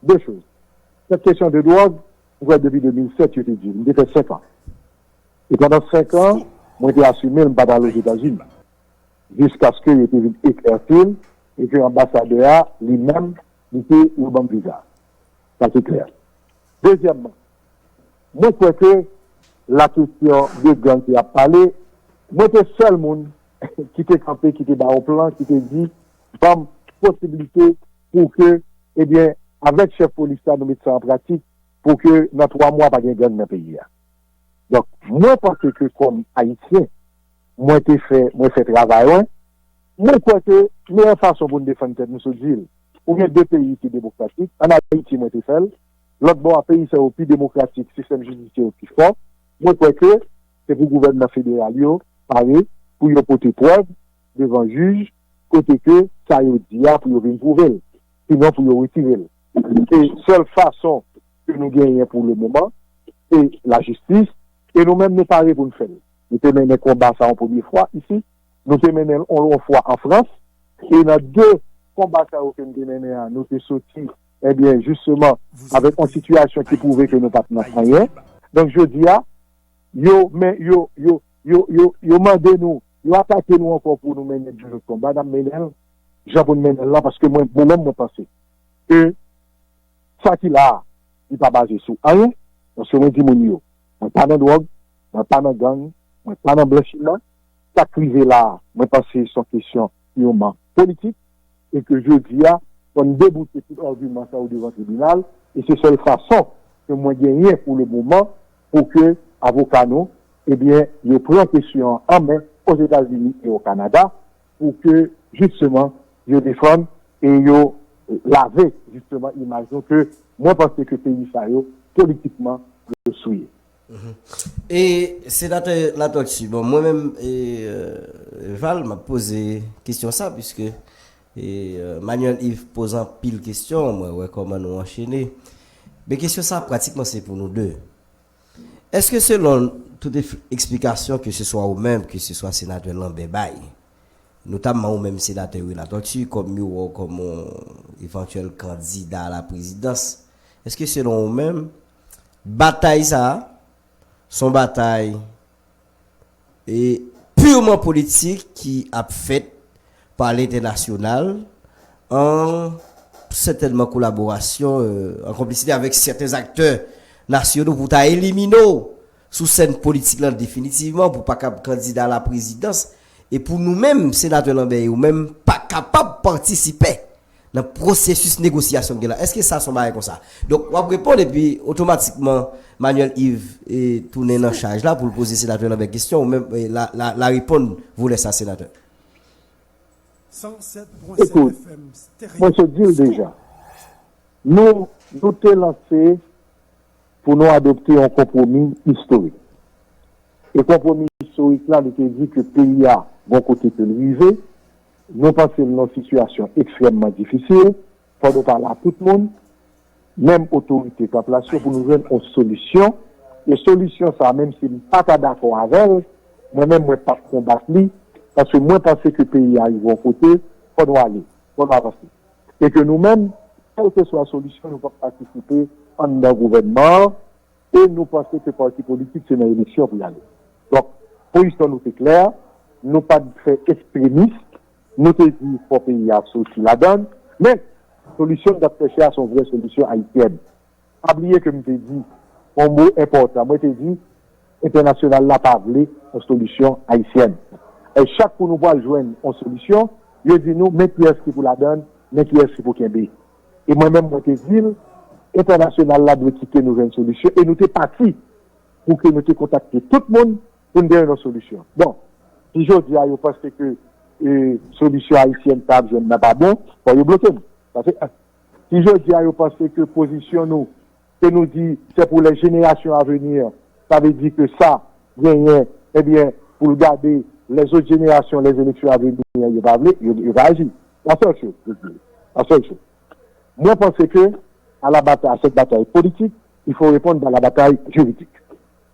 de choz. Sèt kesyon de dwòg, mwen kwè depi de mil sèt, yo te di, m te fè senk an. E pandan senk an, mwen te asime l, m pa t al Ozetazini. Jiskaske yo te vin eklèsi l, e ke anbasadè a, li menm, li te, yo ban m viza. Sa se klè. Dezyèmman, mwen kwè ke la kesyon de gang ke y ap pale, mwen te sèl moun ki te kanpe, ki te ba yon plan, ki te di, ban m posiblite pou ke, ebyen, avèk chèf polis la, nou met sa an pratik, pou ke nan twa mwa pa gen gang nan peyi a. Donk, mwen panse ke kòm Ayisyen, mwen te fè, mwen fè travay mwen. Mwen kwè ke meyè fason pou n defann tèt nou, se di l. Ou gen de peyi ki demokratik, ann Ayiti mwen te fè l, lòt bò a peyi sa yo pi demokratik, sistèm jidisyè yo pi fò. Mwen kwè ke se pou gouvènman federal yo pare pou yo pote prèv devan jij, kote ke sa yo di a pou yo vin pwouve l. Sinon pou yo retire l. Se sèl fason ke nou genyen pou le moman, se lajistis, e nou menm nou pare pou n fè l. Nou te mennen konba sa yon premye fwa isi, nou te mennen l yon, yon fwa an Frans, e nan de konba sa yo ke nou te mennen an, nou te soti, ebyen, jisteman, avèk yon sitiyasyon ki pwouve ke nou pa t nan anyen. Donk, jodi a, yo, men, yo, yo, yo, yo, yo mande nou, yo atake nou ankò pou nou mennen yon lòt konba, n ap mennen l jan pou n mennen l lan, paske mwen, mwen menm, mwen panse ke sa ki la a, li pa baze sou anyen, paske mwen di moun yo, mwen pa nan dwòg, mwen pa nan gang, mwen pa nan blanchiman, sa k rive la a, mwen panse se yon kesyon pirman politik, e ke jodi a, fò n deboute tout agiman sa yo devan tribinal, e se sèl fason ke mwen genyen pou le moman pou ke avoka nou, ebyen, yo pran kesyon an an men Ozetazini e o Kanada, pou ke, jisteman, yo defann e yo lave, jisteman, imaj nou ke mwen panse ke peyi sa yo, politikman, yo souye. E senatè Latortue, bon, mwen menm, e, euh, Val, m ap poze kesyon sa, piske e, euh, Manuel Yves poze anpil kesyon, mwen wè kòman nou anchene. Men kesyon sa pratikman se pou nou de. Èske selon tout eksplikasyon ke se swa ou menm, ke se swa senatè Lambert bay, notamman ou menm senatè Wi Latortue, kòm yo wè w kòm yon evantyèl kandida a la prezidans, èske selon ou menm, batay sa a, se yon batay e pirman politik ki ap fèt pa lentènasyonal, an sètènman kolaborasyon, euh, an konplisite avèk sèten aktè nasyonal pou ta elimine w sou sèn politik lan definitivman, pou pa kab kandida a la prezidans, e pou nou menm, senatè Lambert e ou menm, pa kapab patisipe nan pwosesis negosyasyon k gen la. Èske sa se yon bagay konsa? Donk, w ap reponn epi otomatikman Manuel Yves e tounen nan chaj la pou l poze senatè Lambert kesyon, ou menm e, la, la, la reponn volè sa senatè. Ekout, mwen sot di l deja. Nou, nou te lanse pou nou adopte yon konpwomi istorik. E konpwomi istorik la, nou te di ke peyi a gon kote ke l rive, nou panse l nan yon sitiyasyon ekstrèmman difisil, fò nou pale a tout moun, menm otorite k an plas yo, pou nou jwenn yon solisyon. E solisyon sa, menm si m pa ta dakò avè l, mwen menm mwen p ap konbat li, paske mwen panse ke peyi a rive yon kote, fò nou ale, fò nou avanse. E ke nou menm, kèlkeswa solisyon, nou p ap patisipe anndan gouvènman an, e nou panse ke pati politik se nan eleksyon pou y ale. Donk, pozisyon nou te klè, nou pa t fè ekstremis, nou te di fò peyi a soti ladan l, men solisyon n t ap chèche a se yon vrè solisyon ayisyèn. Pa bliye ke m te di yon mo enpòtan, mwen te di entènasyonal la pa vle yon solisyon ayisyèn. E chak kou nou pral jwenn yon solisyon, yo di nou men kiyès ki pou ladan l, men kiyès ki pou kenbe. E mwen menm mwen te di l, entènasyonal la dwe kite nou jwenn solisyon e nou te pati pou ke nou te kontakte tout moun pou n te jwenn yon solisyon. Bon, si jodi a yo panse ke e, solisyon ayisyèn sa ap jwenn nan pa bon, fò yo bloke n. Sa se en. Si jodi a yo panse ke pozisyon nou, ke nou di se pou les générations à venir, sa vle di ke sa genyen, ebyen, pou l gade lèzòt jenerasyon, les élections à venir, yo pa vle, yo, yo pa aji. La sèl choz, yo di, la sèl choz. Mwen panse ke à la bataille, à cette bataille politique, il faut répondre par la bataille juridique.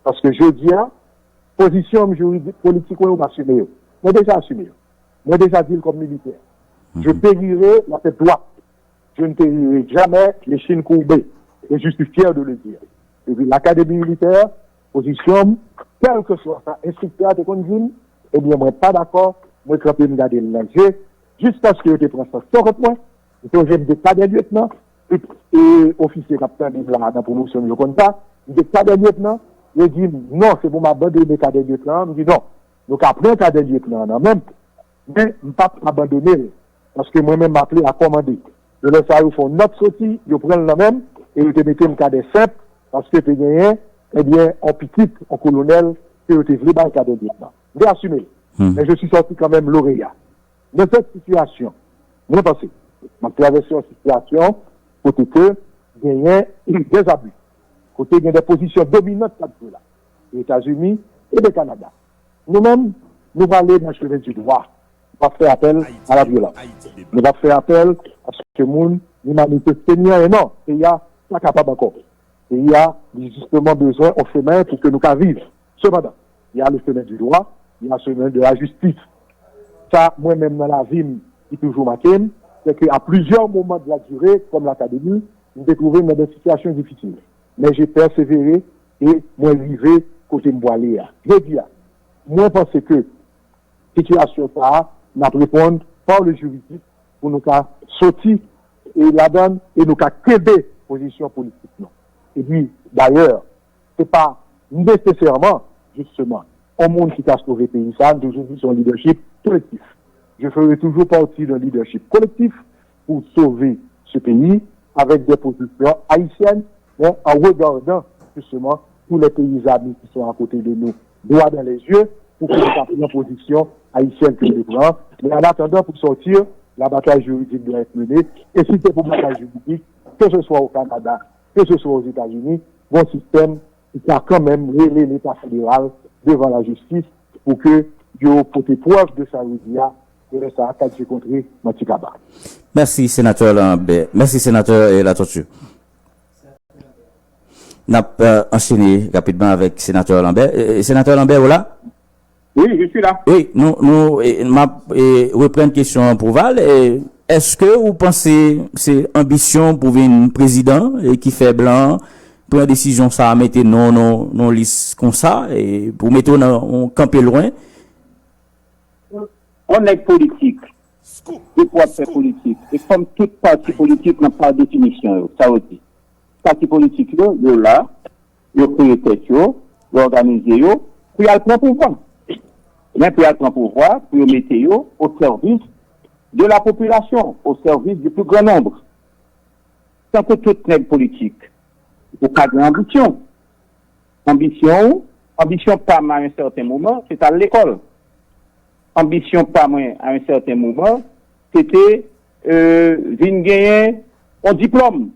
Paske jodi a, pozisyon m jiridik, politik mwen, yo pa asime yo. Mwen deja asime yo. Mwen deja di l kòm militè. Je périrai la tête droite. Je ne périrai jamais les chines courbées. Et je suis fier de le dire. Epi lakademi militè, pozisyon m, kèlkeswa sa enstriktè a te konn di m, ebyen mwen pa dakò, mwen kanpe m gade l nan je, jiskaske yo te pran sanksyon kont mwen. M sonje m te kadè lyetnan, tout e, ofisye k ap tande m la nan pwomosyon m yo konn sa, m te kadè lyetnan, yo di m non, se pou m abandone kadè lyetnan an, m di non, nou ka pran kadè lyetnan an nan men m, Men m p ap abandone l, paske mwen menm m aple a kòmande. E lè sa yo fè yon nòt soti, yo pran l nan men m, e yo te mete m kadè senp, paske te genyen, ebyen, yon pitit, yon kolonèl, ke yo te vle bay kadè lyetnan. M te asime l. Men je suis sorti quand même lauréat. Nan sèt sitiyasyon, mwen panse, m ap travèse yon sitiyasyon kote ke genyen dèzabi, kote gen de pozisyon dominant k ap jwe la, Etazini e de Kanada. Nou menm, nou prale nan chemen di dwa. Nou p ap fè apèl a la vyolans. Nou p ap fè apèl a se ke moun ni manifeste ni anyen. Non, peyi a pa kapab ankò. Peyi a, li jisteman bezwen yon chemen pou ke nou ka viv. Sepandan, il y a le chemin du droit, il y a le chemin de la justice. Sa, mwen menm nan lavi m, ki toujou make m, se ke a plizyè moman de la durée, kòm lakademi, m te twouve m nan de sitiyasyon difisil. Men je pèsevere e mwen rive kote m pwale a. Jodi a, mwen panse ke sitiyasyon sa a, n ap reponn pa le jiridik pou nou ka soti e ladan l e nou ka kenbe pozisyon politik nou. Epi, dayè, se pa nesesèman, jisteman, yon moun ki ka sove peyi sa a, m toujou di se yon lidèchip kolektif. Je ferai toujours partie d'un leadership collectif pour sauver ce pays avec des positions haïtiennes, mais en regardant justement tous les pays amis qui sont à côté de nous, droit dans les yeux, pour que nous prenions position haïtienne que nous prenons. Mais en attendant, pour sortir, la bataille juridique doit être menée. Et si c'est pour bataille juridique, que ce soit au Canada, que ce soit aux États-Unis, bon système ki ka kanmenm rele Leta federal devan lajistis pou ke yo pote prèv de sa yo di a, e lè sa a, ka dekontre manti kaba. Mèsi, Senatè Lambert. Mèsi, Senatè, eh, Latortue. N ap, eh, anchene rapidman avèk Senatè Lambert. Eh, Senatè Lambert, ou la? Oui, je suis là. Wi, nou, nou, eh, m ap, eh, reprann kesyon an pou Val. Eh, èske ou panse se anbisyon pou vin prezidan, eh, ki fè blan an pran desizyon sa a, mete non, non, non lis konsa, eh, pou mete w nan yon kanpe lwen? Yon nèg politik, depi w ap fè politik, e kòm tout pati politik nan pa definisyon yo, sa yo di. Pati politik yo, yo la, yo kreye tèt yo, yo òganize yo, pou y al pran pouvwa. Men pou y al pran pouvwa, pou yo mete yo au service de la population, au service du plus grand nombre. Tankou tout nèg politik, ou ka gen anbisyon. Anbisyon ou, anbisyon pa m a yon sèten moman, se t al lekòl. Anbisyon pa mwen a yon sèten moman, se te, euh, vin genyen yon diplòm.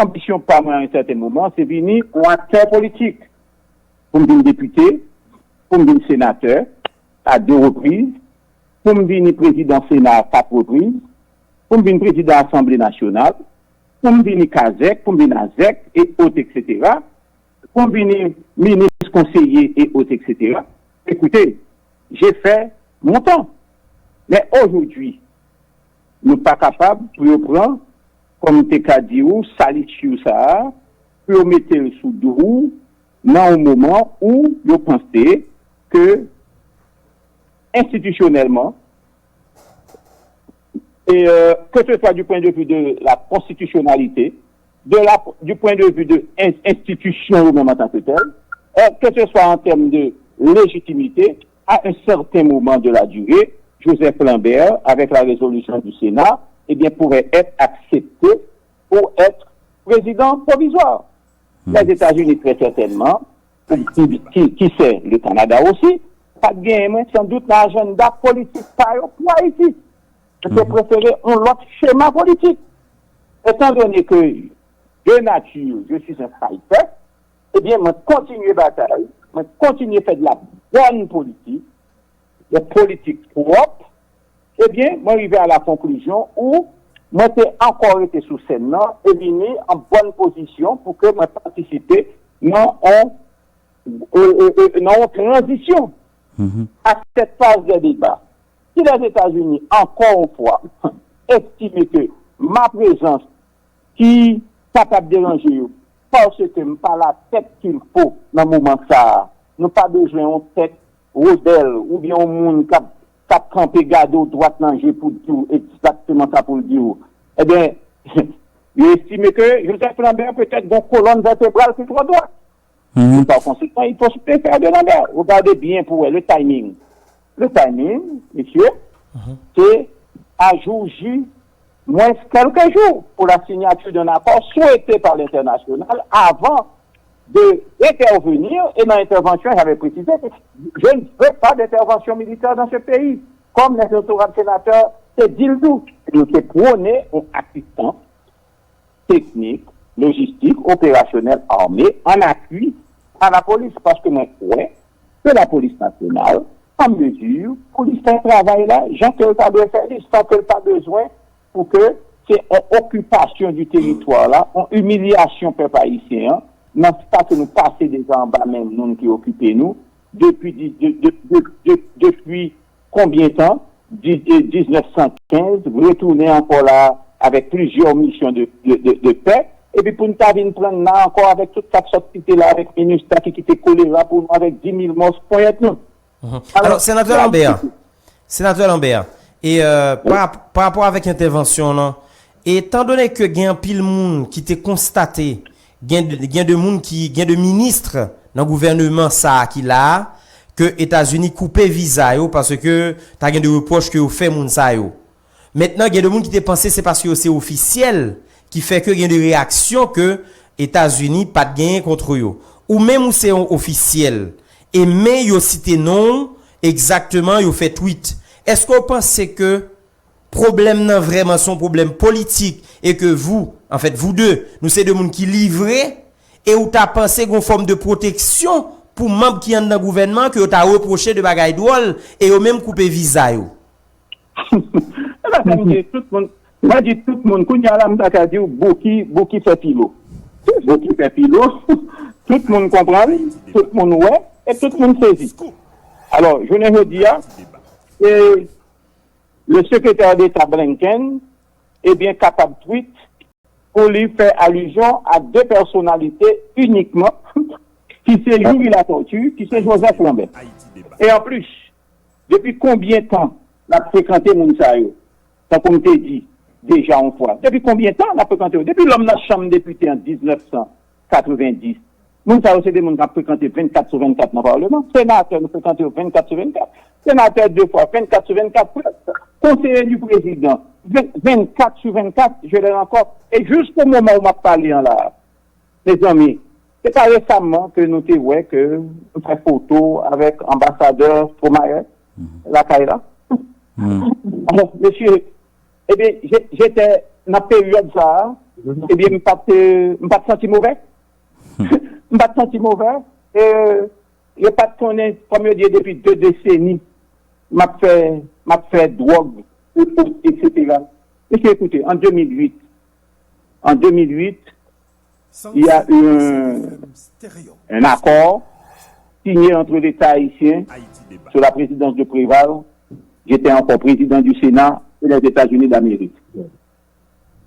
Anbisyon pa mwen a yon sèten moman, se vini yon aktè politik. Pou m vin depite, pou m vin senatè, a de repriz, pou m vini prezidan Sena a kat repriz, pou m vin prezidan Asanble Nasyonal, pou m vini kazèk, pou m vin azèk, e ot, et cetera, pou m vini minis konseye, e ot, et cetera. Écoutez, j'ai fait mon temps. Mais aujourd'hui, nou pa kapab pou yo pran, kòm m te ka di w, salisyon sa a, pou yo mete l sou do w nan yon moman où yo panse ke enstitisyonèlman, et, euh, que ce soit du point de vue de la constitutionnalité, de la, du point de vue de in-, institution ou même en tant que telle, euh, que ce soit en termes de légitimité, à un certain moment de la durée, Joseph Lambert, avec la résolution du Sénat, eh bien, pourrait être accepté pour être président provisoire. Les États-Unis, très certainement, ki, ki, ki se le Canada aussi, pa t genyen, mwen, sans doute, nan ajanda politik pa yo pou Ayiti. Yo te prefere yon lòt chema politik. Étant donné que de nature, je suis un fighter, ebyen, mwen kontinye batay, mwen kontinye fè de la bòn politik, de politik pwòp, ebyen, mwen rive a la konklisyon ou mwen te ankò rete sou sèn nan e vini an bòn pozisyon pou ke mwen patisipe nan yon, e, e, e, nan yon tranzisyon. À cette phase de débat, si les États-Unis, encore une fois, estime que ma présence ki kapab deranje yo, paske m pa latèt qu'il faut nan moman sa a. Nou pa bezwen yon tèt rebèl oubyen yon moun k ap, k ap kanpe gade w dwat nan je pou di w egzakteman sa pou l di w. Ebyen, yo estime ke Joseph Lambert petèt gen yon kolòn vètebral ki twò dwat. Mhm. Par konsekan, il faut se méfier de Lambert. Regardez bien pou wè le timing. Le timing, mesye, se ajouji mwens kèlke jou pou la sinyati d'un akò swete pa lentènasyonal avan de entèvenir, e nan entèvansyon, j'avais précisé que je ne veux pas d'intervention militaire dans ce pays, comme les honorables sénateurs te di l tou. Nou te pwone yon asistans teknik, lojistik, operasyonèl, ame, an apui a lapolis, paske mwen kwè ke lapolis nasyonal an mezi pou li fè travay la jan ke l ta dwe fè li, san ke l pa bezwen pou ke se yon okipasyon di teritwa la, yon imilyasyon pèp ayisyen an, nan sa ke nou pase deja anba men moun ki okipe nou, depi, de, de, de, de, de, depi konbyen tan? Di- eh, diznèf san kenz, retounen ankò la avèk plizyè misyon de, de, de, de pè, epi pou n ta vin pran n la ankò avèk tout sa k sot kite la avèk MINUSTAH ki kite kolera pou nou avèk di mil mò sou ponyèt nou. Mhm. Alò, Senatè Lambert, Senatè Lambert, e euh, pa, pa rapò avèk entèvansyon w lan, etan done ke gen anpil moun ki te konstate, gen, gen de moun ki, gen de minis nan gouvèneman sa a ki la a, ke Etazini koupe viza yo paske ta gen de repwòch ke yo fè moun sa yo. Mentnan, gen de moun ki te panse se paske yo se ofisyèl ki fè ke gen de reyaksyon ke Etazini pa t genyen kont yo. Ou menm ou se yon ofisyèl, e men yo site non w, egzakteman, yo fè tweet. Èske w panse ke pwoblèm nan vrèman se yon pwoblèm politik e ke vous, en fait, vous deux, nou se de moun ki livre e ou ta panse gen yon fòm de pwoteksyon pou manm ki anndan gouvènman ke yo ta repwoche de bagay dwòl e yo menm koupe viza yo? E pa sa m di tout moun, mwen di tout moun, kounye a la m ta ka di w Bouki, Bouki fè pilo. Bouki fè pilo, tout moun konprann, tout moun wè, e tout moun sezi. Alò, jounen jodi a, e le sekretè deta Blinken, ebyen, kapab tweet pou li fè alizyon a de pèsonalite inikman, ki se Youri Latortue, ki se Joseph Lambert. E anplis, depi konbyen tan n ap frekante moun sa yo? Tankou m te di deja yon fwa, depi konbyen tan n ap frekante yo? Depi lè m nan chanm depite an diznèf san katrevendis, moun sa yo se de moun k ap frekante vennkat sou vennkat nan palman. Senatè, nou frekante yo vennkat sou vennkat. Senatè de fwa, vennkat sou vennkat. Konseye di prezidan, vennkat sou vennkat, je l'ai encore. E jis o moman ou m ap pale an la, mezanmi, se pa resaman ke nou te wè ke nou fè foto avèk anbasadè Stromae lakay la. Alò, mesye, ebyen, je te nan peryòd sa a, ebyen, m pa t, m pa t santi movè. M pa t santi movè. E, yo pa t konnen, kòm yo di, depi de deseni, m ap fè, m ap fè dwòg, etsetera. Mesye, écoutez, en deux mille huit, en deux mille huit, il y a eu un, un accord signé entre l'État haïtien sous la présidence de Préval, j'étais encore président du Sénat, et les États-Unis d'Amérique.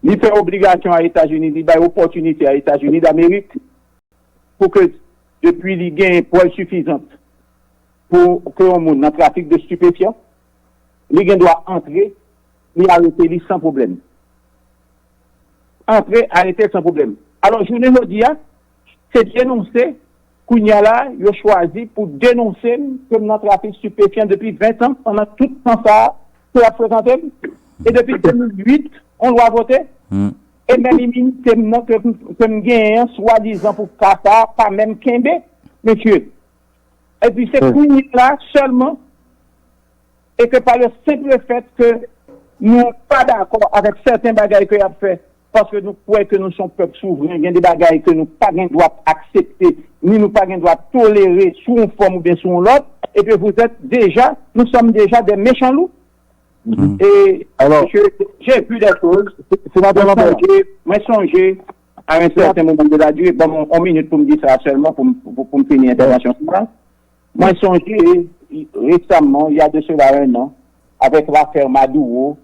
Li fè obligasyon a Etazini, li bay opòtinite a Etazini Damerik pou ke depi li gen prèv sifizan pou ke yon moun nan trafik de stipefyan, li gen dwa antre, li arete li san pwoblèm. Antre, arete san pwoblèm. Alò, jounen jodi a, se denonse, kounye a la, yo chwazi pou denonse m ke m nan trafik stipefyan depi ven tan, pandan tout tan sa a, ke y ap frekante m. E depi de mil uit, yon lwa vote, e menm iminite m nan ke, ke m genyen an, swadizan pou ka sa a, pa menm kenbe, mesye. Epi se kounye a la sèlman, e ke pa le senp fèt ke nou pa dakò avèk sèten bagay ke y ap fè, paske nou kwè ke nou se yon pèp souvren, gen de bagay ke nou pa gen dwa aksepte, ni nou pa gen dwa tolere sou yon fòm oubyen sou yon lòt, epi vous êtes déjà, nous sommes déjà des méchants loups. E, mesye, j'ai vu des choses. Mwen sonje, mwen sonje, à un certain moment de la durée, ban m yon minit pou m di sa sèlman, pou m, pou, pou m fini entèvansyon sa. Mwen sonje resaman, il y a de cela un an, avèk lafè Maduro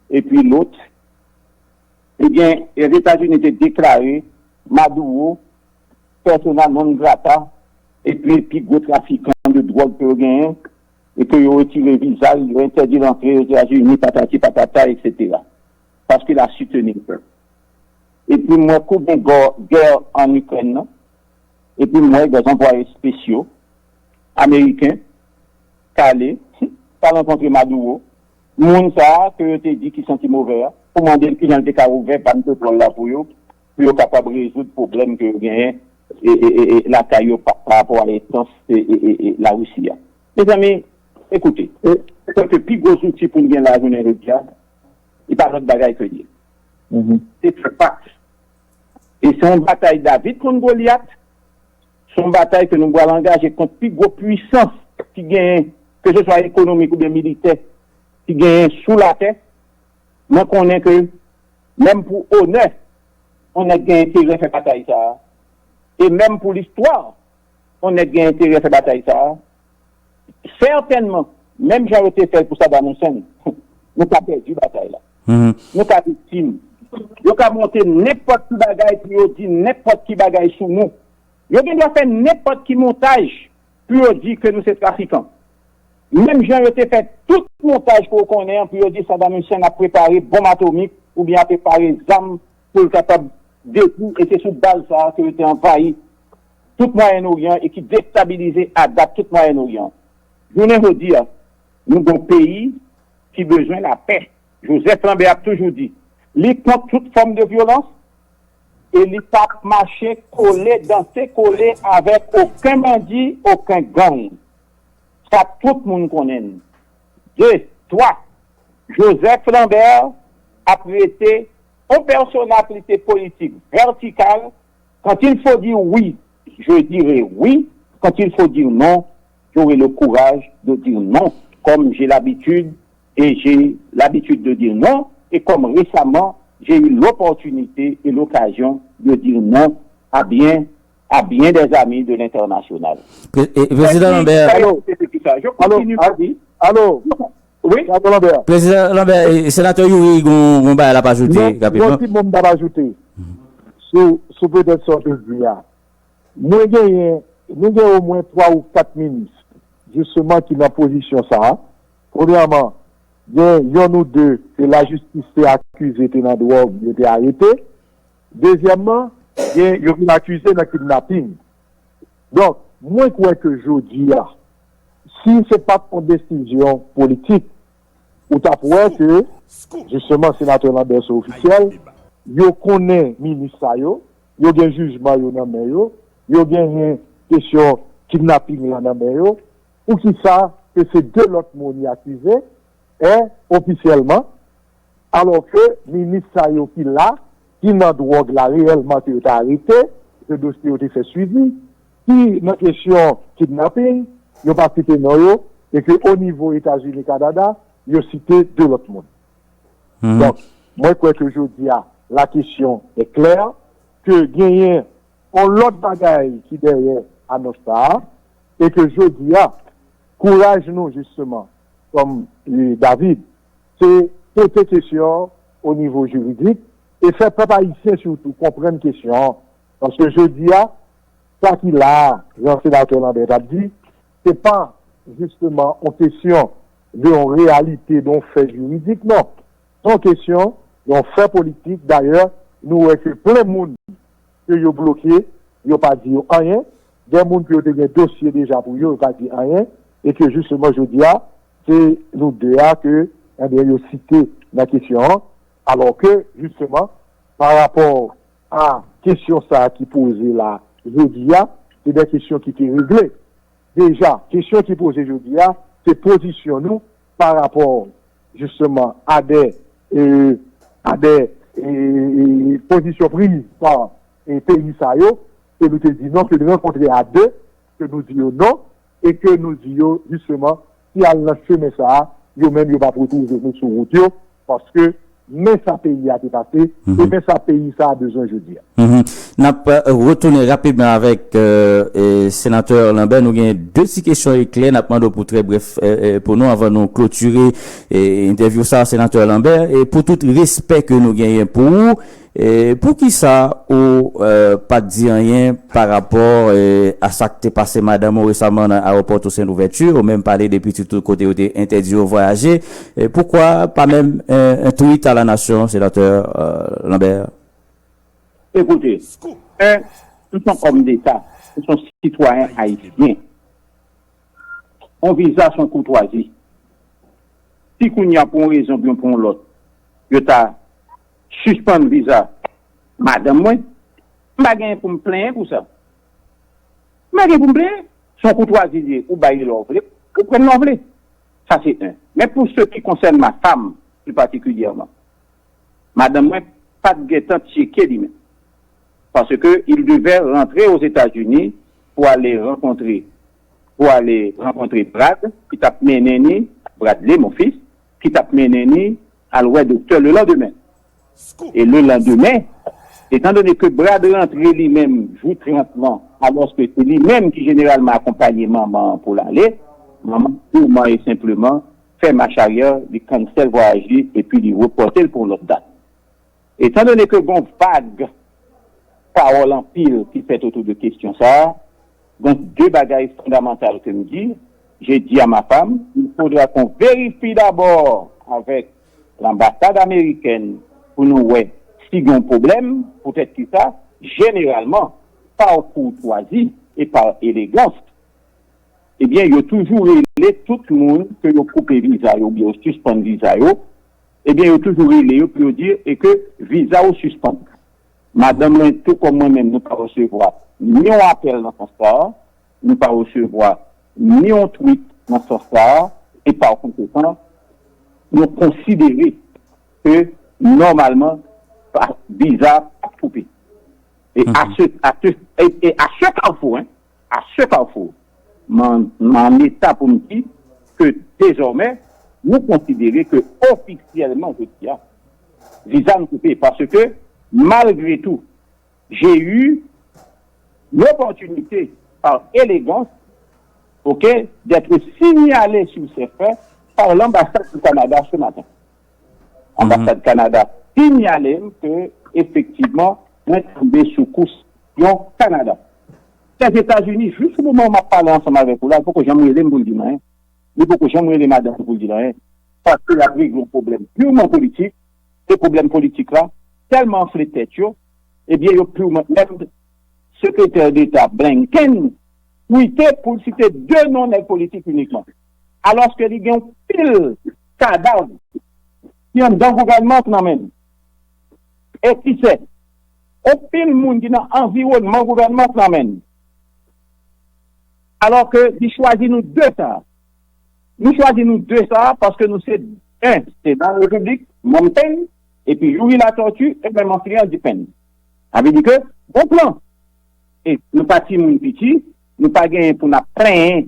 epi lòt, ebyen, Lèzetazini te deklare Maduro persona non grata, epi pi gwo trafikan de dwòg ke yo genyen, e ke yo retire viza l, yo entèdi l antre Ozetazini, patati patata, etsetera. Paske l a soutni pèp. Epi m wè kou gen gè an Ikrèn nan, epi m wè des envoyés spéciaux ameriken k ale, k al rankontre Maduro, moun sa a ke yo te di ki santi movè a, pou mande l kijan l te ka ouvè vàn petwòl la pou yo, pou yo kapab rezoud pwoblèm ke yo genyen e, e, e, e, lakay yo pa, pa rapò a esans e, e, e, e, Larisi a. Mezanmi, ekoute, e, se ke pi gwo zouti pou n gen la jounen jodi a, li pa lòt bagay ke li ye. Se fè fas. E se yon batay David kont Golyat, se yon batay ke nou pral angaje kont pi gwo pwisans ki genyen, ke se swa ekonomik oubyen militè, ki genyen sou latè. Mwen konnen ke menm pou onè, on nèg gen enterè fè batay sa a. E menm pou listwa, on nèg gen enterè fè batay sa a. Sètènman, menm jan yo te fè l pou Saddam Hussein, nou ka pèdi batay la. Nou ka viktim. Yo ka monte nenpòt ki bagay pou yo di nenpòt ki bagay sou nou. Yo gen dwa fè nenpòt ki montaj pou yo di ke nou se trafikan. Menm jan yo te fè tout montaj ke w konnen an pou yo di Saddam Hussein ap prepare bonm atomik oubyen ap prepare zam pou l kapab detwi, e se sou baz sa a ke yo te anvayi tout Mwayen Oryan e ki destabilize adat tout Mwayen Oryan. Jounen jodi a, nou gen yon peyi ki bezwen lapè. Joseph Lambert ap toujou di, li kont tout fòm de vyolans e li p ap mache kole, danse kole avèk okenn bandi, okenn gang. Sa tout moun konnen l. De, twa, Joseph Lambert ap rete yon pèsonalite politik vètikal. Quand il faut dire oui, je dirai oui. Quand il faut dire non, j'aurai le courage de dire non, comme j'ai l'habitude, et j'ai l'habitude de dire non, et comme récemment, j'ai eu l'opportunité et l'occasion de dire non à bien, à bien des amis de l'international. Pre- e, Prezidan Lambert, Alo, alo, alo, alo, wi, Prezidan Lambert, e, Senatè Youri gon, gon bagay l ap ajoute rapidman. Gon ti mo m t ap ajoute sou, sou petèt sa w te di a. Mwen genyen, nou gen omwen twa ou kat minis, jisteman, ki nan pozisyon sa a. Premyèman, gen yonn ou de ke lajistis te akize te nan dwòg, yo te arete. Dezyèmman, gen, yo vin akize nan kidnaping. Donk, mwen kwè ke jodi a, si se pa t yon desizyon politik, ou t ap wè ke, jisteman, Senatè Lambert se ofisyèl, yo konnen minis sa yo, yo gen jijman yo nan men yo, yo genyen kesyon kidnaping lan nan men yo, poukisa ke se de lòt moun y akize, e, ofisyèlman, alò ke minis sa yo ki la, ki nan dwòg la reyèlman ke yo te arete, ke dosye yo te fè swivi, ki nan kesyon kidnaping, yo pa site non yo, e ke o nivo Etazini, Kanada, yo site de lòt moun. Donk, mwen kwè ke jodi a, la kesyon e klè, ke genyen yon lòt bagay ki dèyè anons sa a, e ke jodi a, kouraj nou, jisteman, kòm, e, David, se poze kesyon o nivo jiridik e fè pèp ayisyen sitou konprann kesyon an. Paske jodi a, sa ki la a, jan Senatè Lambert t ap di, se pa jisteman yon kesyon de yon reyalite, de yon fè jiridik, non. Se yon kesyon de yon fè politik. Dayè, nou wè ke plen moun ke yo bloke, yo pa di yo anyen. Gen moun ke yo te gen dosye deja pou yo, yo pa di anyen. E ke jisteman, jodi a, se nou de a ke, ebyen, yo site nan kesyon an. Alò ke, jisteman, pa rapò a kesyon sa a ki poze la jodi a, se de kesyon ki te regle deja. Kesyon ki poze jodi a, se pozisyon nou pa rapò, jisteman, a de, e, a de, e, e, pozisyon priz pa, e, peyi sa yo, ke nou te di non, ke nou rankontre a de, ke nou di yo non, e ke nou di yo, jisteman, si al nan chemen sa a, yo menm yo p ap retwouve nou sou wout yo, paske men sa peyi a te pase, e men sa peyi sa a bezwen jodi a. N ap, e, retounen rapidman avèk, e, e, Senatè Lambert. Nou gen de ti kesyon eklè. N ap mande w pou trè brèf, e, e, pou nou, anvan nou klotire, e, entèvyou sa a, Senatè Lambert. E pou tout respè ke nou genyen pou ou, e, poukisa ou, e, pa t di anyen pa rapò, e, a sa k te pase madanm ou resaman nan ayewopò Toussaint Louverture, ou menm pale de pitit ou kote yo te entèdi yo vwayaje? E poukwa pa menm, e, un tweet à la nation, Senatè, e, Lambert? Ekoute, en, m se yon òm deta, m se yon sitwayen ayisyen. Yon viza se yon koutwazi. si kounye a pou yon rezon oubyen pou yon lòt, yo ta sispann viza madanm mwen, m pa gen pou m plenyen pou sa. M pa gen pou m plenyen. Se yon koutwazi li ye, ou bay li lè w vle, ou pran l lè w vle. Sa se en. Men pou se ki konsène ma femme, pli patikilyèman, madanm mwen pa t gentan tcheke li menm. Parce que il devait rentrer aux États-Unis pour aller rencontrer, pour aller rencontrer Brad, ki t ap mennen ni, Bradley, mon fils, ki t ap mennen ni al wè doktè le lendemain. E le lendemain, étant donné que Brad rantre li menm jou trant lan, alòske se li menm ki jeneralman akonpaye manman an pou l ale, manman purman e senpleman fè mach aryè, li cancel vwayaj li epi li repòte l pou yon lòt dat. Étant donné que gon vag pawòl anpil ki fèt otou de kesyon sa a, donk de bagay fondamantal ke m di, j'ai dit à ma femme, il faudra qu'on vérifie d'abord avec l'ambassade américaine pou nou wè si gen yon pwoblèm, poutèt ki sa, jeneralman, pa koutwazi e pa elegans, ebyen, yo toujou rele tout moun ke yo koupe viza yo oubyen yo sispann viza yo, ebyen, yo toujou rele yo pou yo di e ke viza ou sispann. Madanm mwen, tou kòm mwen menm, nou pa resevwa ni yon apèl nan sans sa a, nou pa resevwa ni yon tweet nan sans sa a, e pa konsekan, nou konsidere ke nòmalman, pa, viza ap koupe. E a se, a se, e, e a se kafou, hein, a se kafou, m an, m an eta pou m di ke dezòmè, nou konsidere ke ofisyèlman, jodi a, viza n koupe. Paske, malgre tou, j'ai eu l'opportunité, par élégance, ok, d'être signalé sur ces faits par l'ambassade du Canada ce matin. Anbasad Kanada sinyale m ke, efektivman, mwen tonbe sou kou sipyon Kanada. Lèzetazini, jis o moman w m ap pale ansanm avèk ou la, li poko janm rele m pou l di m anyen. Li poko janm rele madanm li pou l di l anyen. Paske l ap regle yon pwoblèm pirman politik, e pwoblèm politik la tèlman anfle tèt yo, ebyen, yo pirman, menm sekretè deta Blinken twite pou l site de non nèg politik inikman. Alòske li gen yon pil kadav ki anndan gouvènman k nan men l. E ki se yon pil moun ki nan anviwònman gouvènman k nan men l. Alòske li chwazi nou de sa. Nou chwazi nou de sa paske nou se, en, Sena Repiblik, manm pèn, epi Youri Latortue, e menm enfliyans di pèn. Sa vle di ke, bon plan. E nou pa timoun piti, nou pa genyen pou n ap plenyen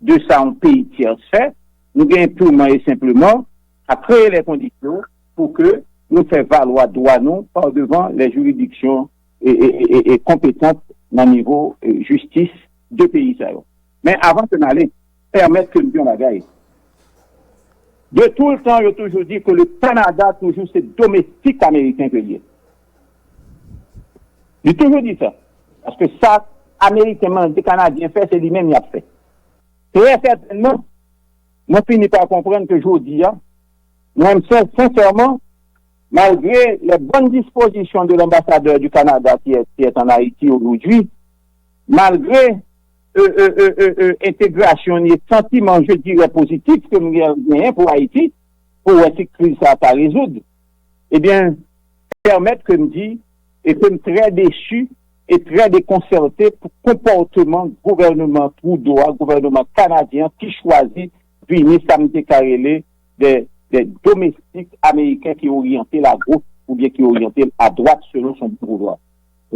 de sa yon peyi tyès fè, nou genyen pirman e senpleman a kreye lè kondisyon pou ke nou fè valwa dwa nou pa devan lè jiridiksyon e, e, e, e, e konpetant nan nivo, e, jistis de peyi sa yo. Men avan ke n ale, pèmèt ke m di yon bagay. De tout le tan, yo toujou di ke le Kanada toujou se domestik ameriken ke l ye. Li toujou di sa. Paske sa ameriken mande kanadyen fè, se li menm y ap fè. Trè sètènman, mwen fini pa konprann ke jodi a, mwen, sensèman, malgre les bonnes dispositions de l'ambassadeur du Canada qui est, qui est en Haïti aujourd'hui, malgre euh, euh, euh, euh, euh, entegrasyon ni santiman, je dirais, pozitif ke m gen- genyen pou Ayiti, pou wè si kriz sa a ta rezoud, ebyen, pèmèt ke m di e ke m trè desi e trè dekonsète pou konpòteman gouvèneman Trudeau a, gouvèneman kanadyen an ki chwazi vini sa m te ka rele de, de domestik ameriken ki oryante l a goch oubyen ki oryante l a dwat selon son bon voulwa.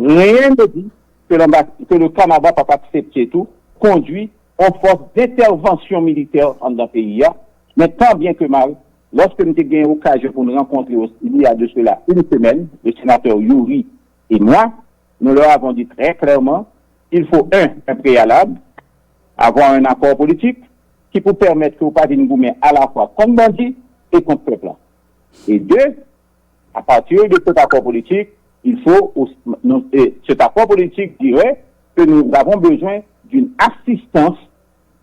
Rien ne dit que l'amba- que le Canada p ap aksepte tou kondwi yon fòs d'entèvansyon militè anndan peyi a, men tan byen ke mal, lòske m te gen okazyon pou n rankontre il y a de cela une semaine, le sénateur Youri et moi, nous leur avons dit très clairement, il faut, un, un préalable, avoir un accord politique ki pou pèmèt ke w pa vin goumen alafwa kont bandi e kont pèp la. E de, à partir de cet accord politique, il faut aussi, nous- et cet accord politique dirait que nous avons besoin d'une assistance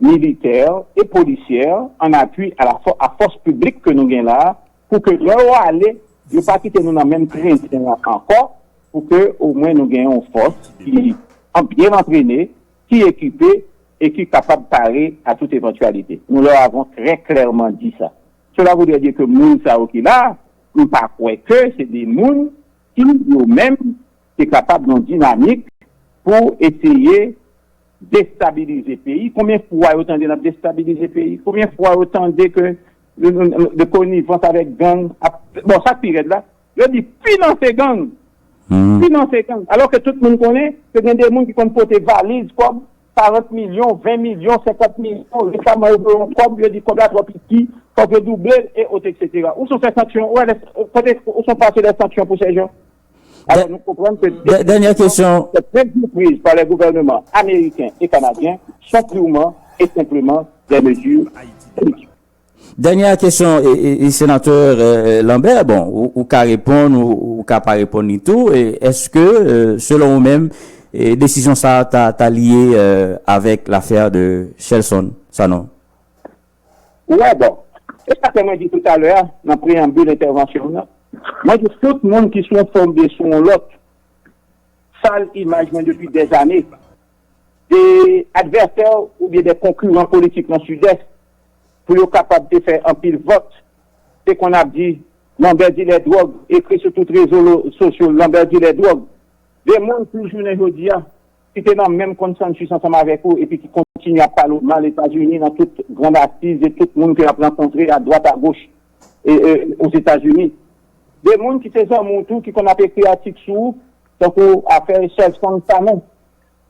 militaire et policière en appui à la fo- à force publique que nous gagnons là, pour que lè yo ale, yo pa kite nou nan menm trenten an ankò, pour que au moins nous gagnons une force qui est bien entraînée, qui est équipée et qui est capable de parer à toute éventualité. Nous leur avons très clairement dit ça. Cela voudrait dire que moun sa yo ki la, m pa kwè ke se de moun ki yo menm te kapab nan dinamik pou eseye destabilize peyi. Konbyen fwa yo tande n ap destabilize peyi? Konbyen fwa yo tande ke de, de konivans avèk gang? Bon, sa k pi rèd la, yo di finanse gang. Finanse gang. Alò ke tout moun konnen ke gen de moun ki konn pote valiz kòb, karant milyon, ven milyon, senkant milyon, resaman yo voye yon kòb, yo di kòb la twò piti, fòk yo double l, e otre, etsetera. Où sont ces sanctions? Où est les, kote, où sont passées les sanctions pour ces gens? Alors, nous comprenons que dè- dènyè kesyon. Cette prise par les gouvernements américains et canadiens sont purement et simplement des mesures politiques. Dènyè kesyon, e, e, e, senatè, e, e, Lambert, bon, ou, ou ka reponn, ou, ou ka pa reponn li tou. E, èske, e, selon ou menm, e, desizyon sa a ta, ta lye, e, avèk lafè de Shelson Sanon? Wè, bon. E sa ke mwen di toutalè a, nan preyanbil entèvansyon m nan. Mwen di tout moun ki sou yon fòm de sou yon lòt, sal imaj mwen depi dèzane. De advèsè oubyen de konkiran politik nan Sidès, pou yo kapab te fè anpil vòt, te konn ap di, Lambert dilè dwòg, ekri sou tout rezo lo- sosyo, Lambert dilè dwòg. De moun pou jounen jodi a, ki te nan menm konsansis ansanm avèk ou, epi ki kontinye ap pale w mal Etazini nan tout grand asiz e tout moun ke y ap rankontre adwat agoch e, e, Ozetazini. De moun ki se zanmi w tou, ki konn ap ekri atik sou ou, tankou afè Shelson Sanon.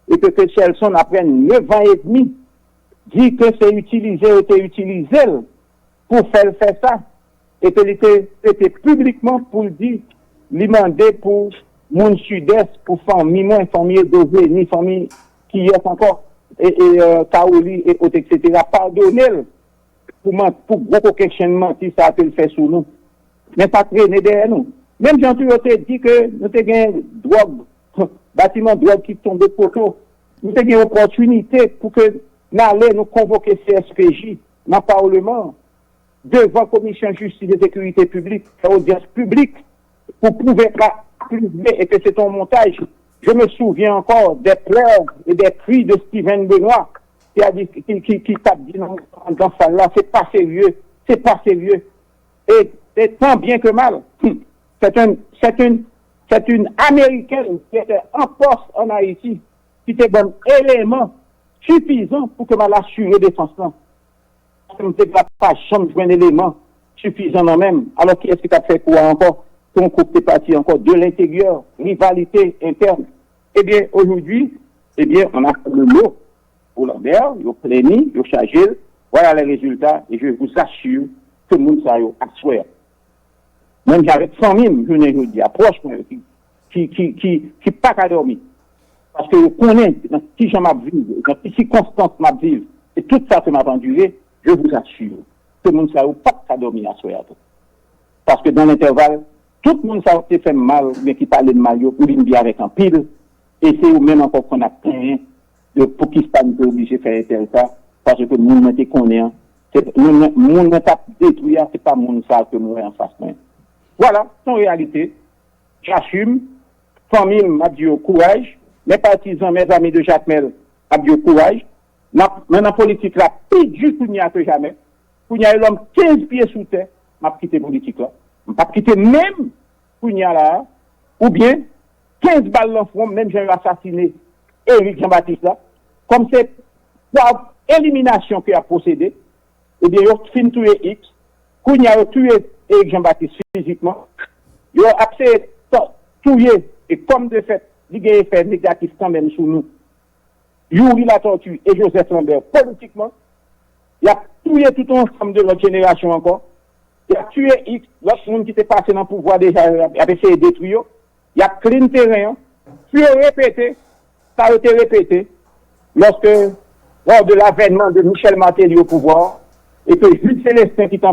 E ke, ke Shelson, apre nèf an edmi, di ke se itilize yo te itilize l pou fè l fè sa. E ke li te rete piblikman pou l di, li mande pou moun Sidès, pou fanmi mwen, fanmi Edoveni, fanmi kiyès ankò, e, e, e, Kaoli, e otre, etsetera, padone l pou man- pou gwo kokenn chenn manti sa ke l fè sou nou. Men pa trene dèyè nou. Menm jan tou yo te di ke nou te gen dwòg, batiman dwòg ki tonbe poto. Nou te gen opòtinite pou ke n ale, nou konvoke C S P J nan palman, devan Komisyon Jistis e Sekirite Piblik, fè odyans piblik pou pwouve pa plimen e ke se te yon montaj. Je me souviens encore des pleurs et des cris de Steven Benoît, ki a di, ki, ki, ki t ap di nan, nan sal la, se pa serye, se pa serye. Et, et tant bien que mal, c'est un, c'est une, c'est une Américaine qui était en poste en Haïti, ki te ban m eleman sifizan pou ke m al asire defans lan. Paske m te pa, pa janm jwenn eleman sifizan nan men m. Alò, kiyès ki t ap fè kou a ankò? Se yon kou k te pati ankò de lenteryè, rivalite entèn. Ebyen, aujourd'hui, ebyen, on a fait le lot pour Lambert, yo plen li, yo chaje l. Voilà les résultats, et je vous assure ke moun sa yo aswè a, menm jan avèk fanmi m, jounen jodi a, pwòch mwen yo ki, ki, ki, ki, ki pa ka dòmi. Paske yo konnen nan ki jan m ap viv, nan ki sikonstans m ap viv, e tout sa ke m ap andire, je vous assure, ke moun sa yo p ap ka dòmi aswè a tou. Paske dans l'intervalle, tout moun sa yo ki te fè m mal, oubyen ki pale m mal yo, m vin byen avèk anpil, e se yo menm ankò k konn ap plenyen de poukisa m te oblije fè entèl sa, paske moun mwen te konnen an, se, moun, moun mwen t ap detwi a, se pa moun sa ke m wè anfas mwen. Vwala, se yon reyalite. J'assume. Fanmi m, m ap di yo kouraj. Mes partisans, mes amis de Jakmèl, m ap di yo kouraj. N ap, men nan politik la, pi di kounye a ke jamè. Kounye a, e lòm kenz pye sou tè, m ap kite politik la. M p ap kite menm kounye a la a, oubyen kenz bal nan fwon m, menm jan yo asasine Eric Jean Baptiste la. Kòm se pa eliminasyon ke y ap pwosede, ebyen, yo fin touye X. Kounye a, yo touye Eric Jean Baptiste fizikman. Yo ap seye to- touye, e kòm de fèt, li gen efè negatif kanmenm sou nou. Youri Latortue e Joseph Lambert politikman. Y ap touye tout yon ansanm de lòt jenerasyon ankò. Y ap touye X, lòt moun ki te pase nan pouvwa deja, y ap, y ap eseye detwi yo. Y ap clean teren an. Pou yo repete sa yo te repete lòske, lors de l'avènement de Michel Martelly au pouvoir, e ke Jude Célestin ki t an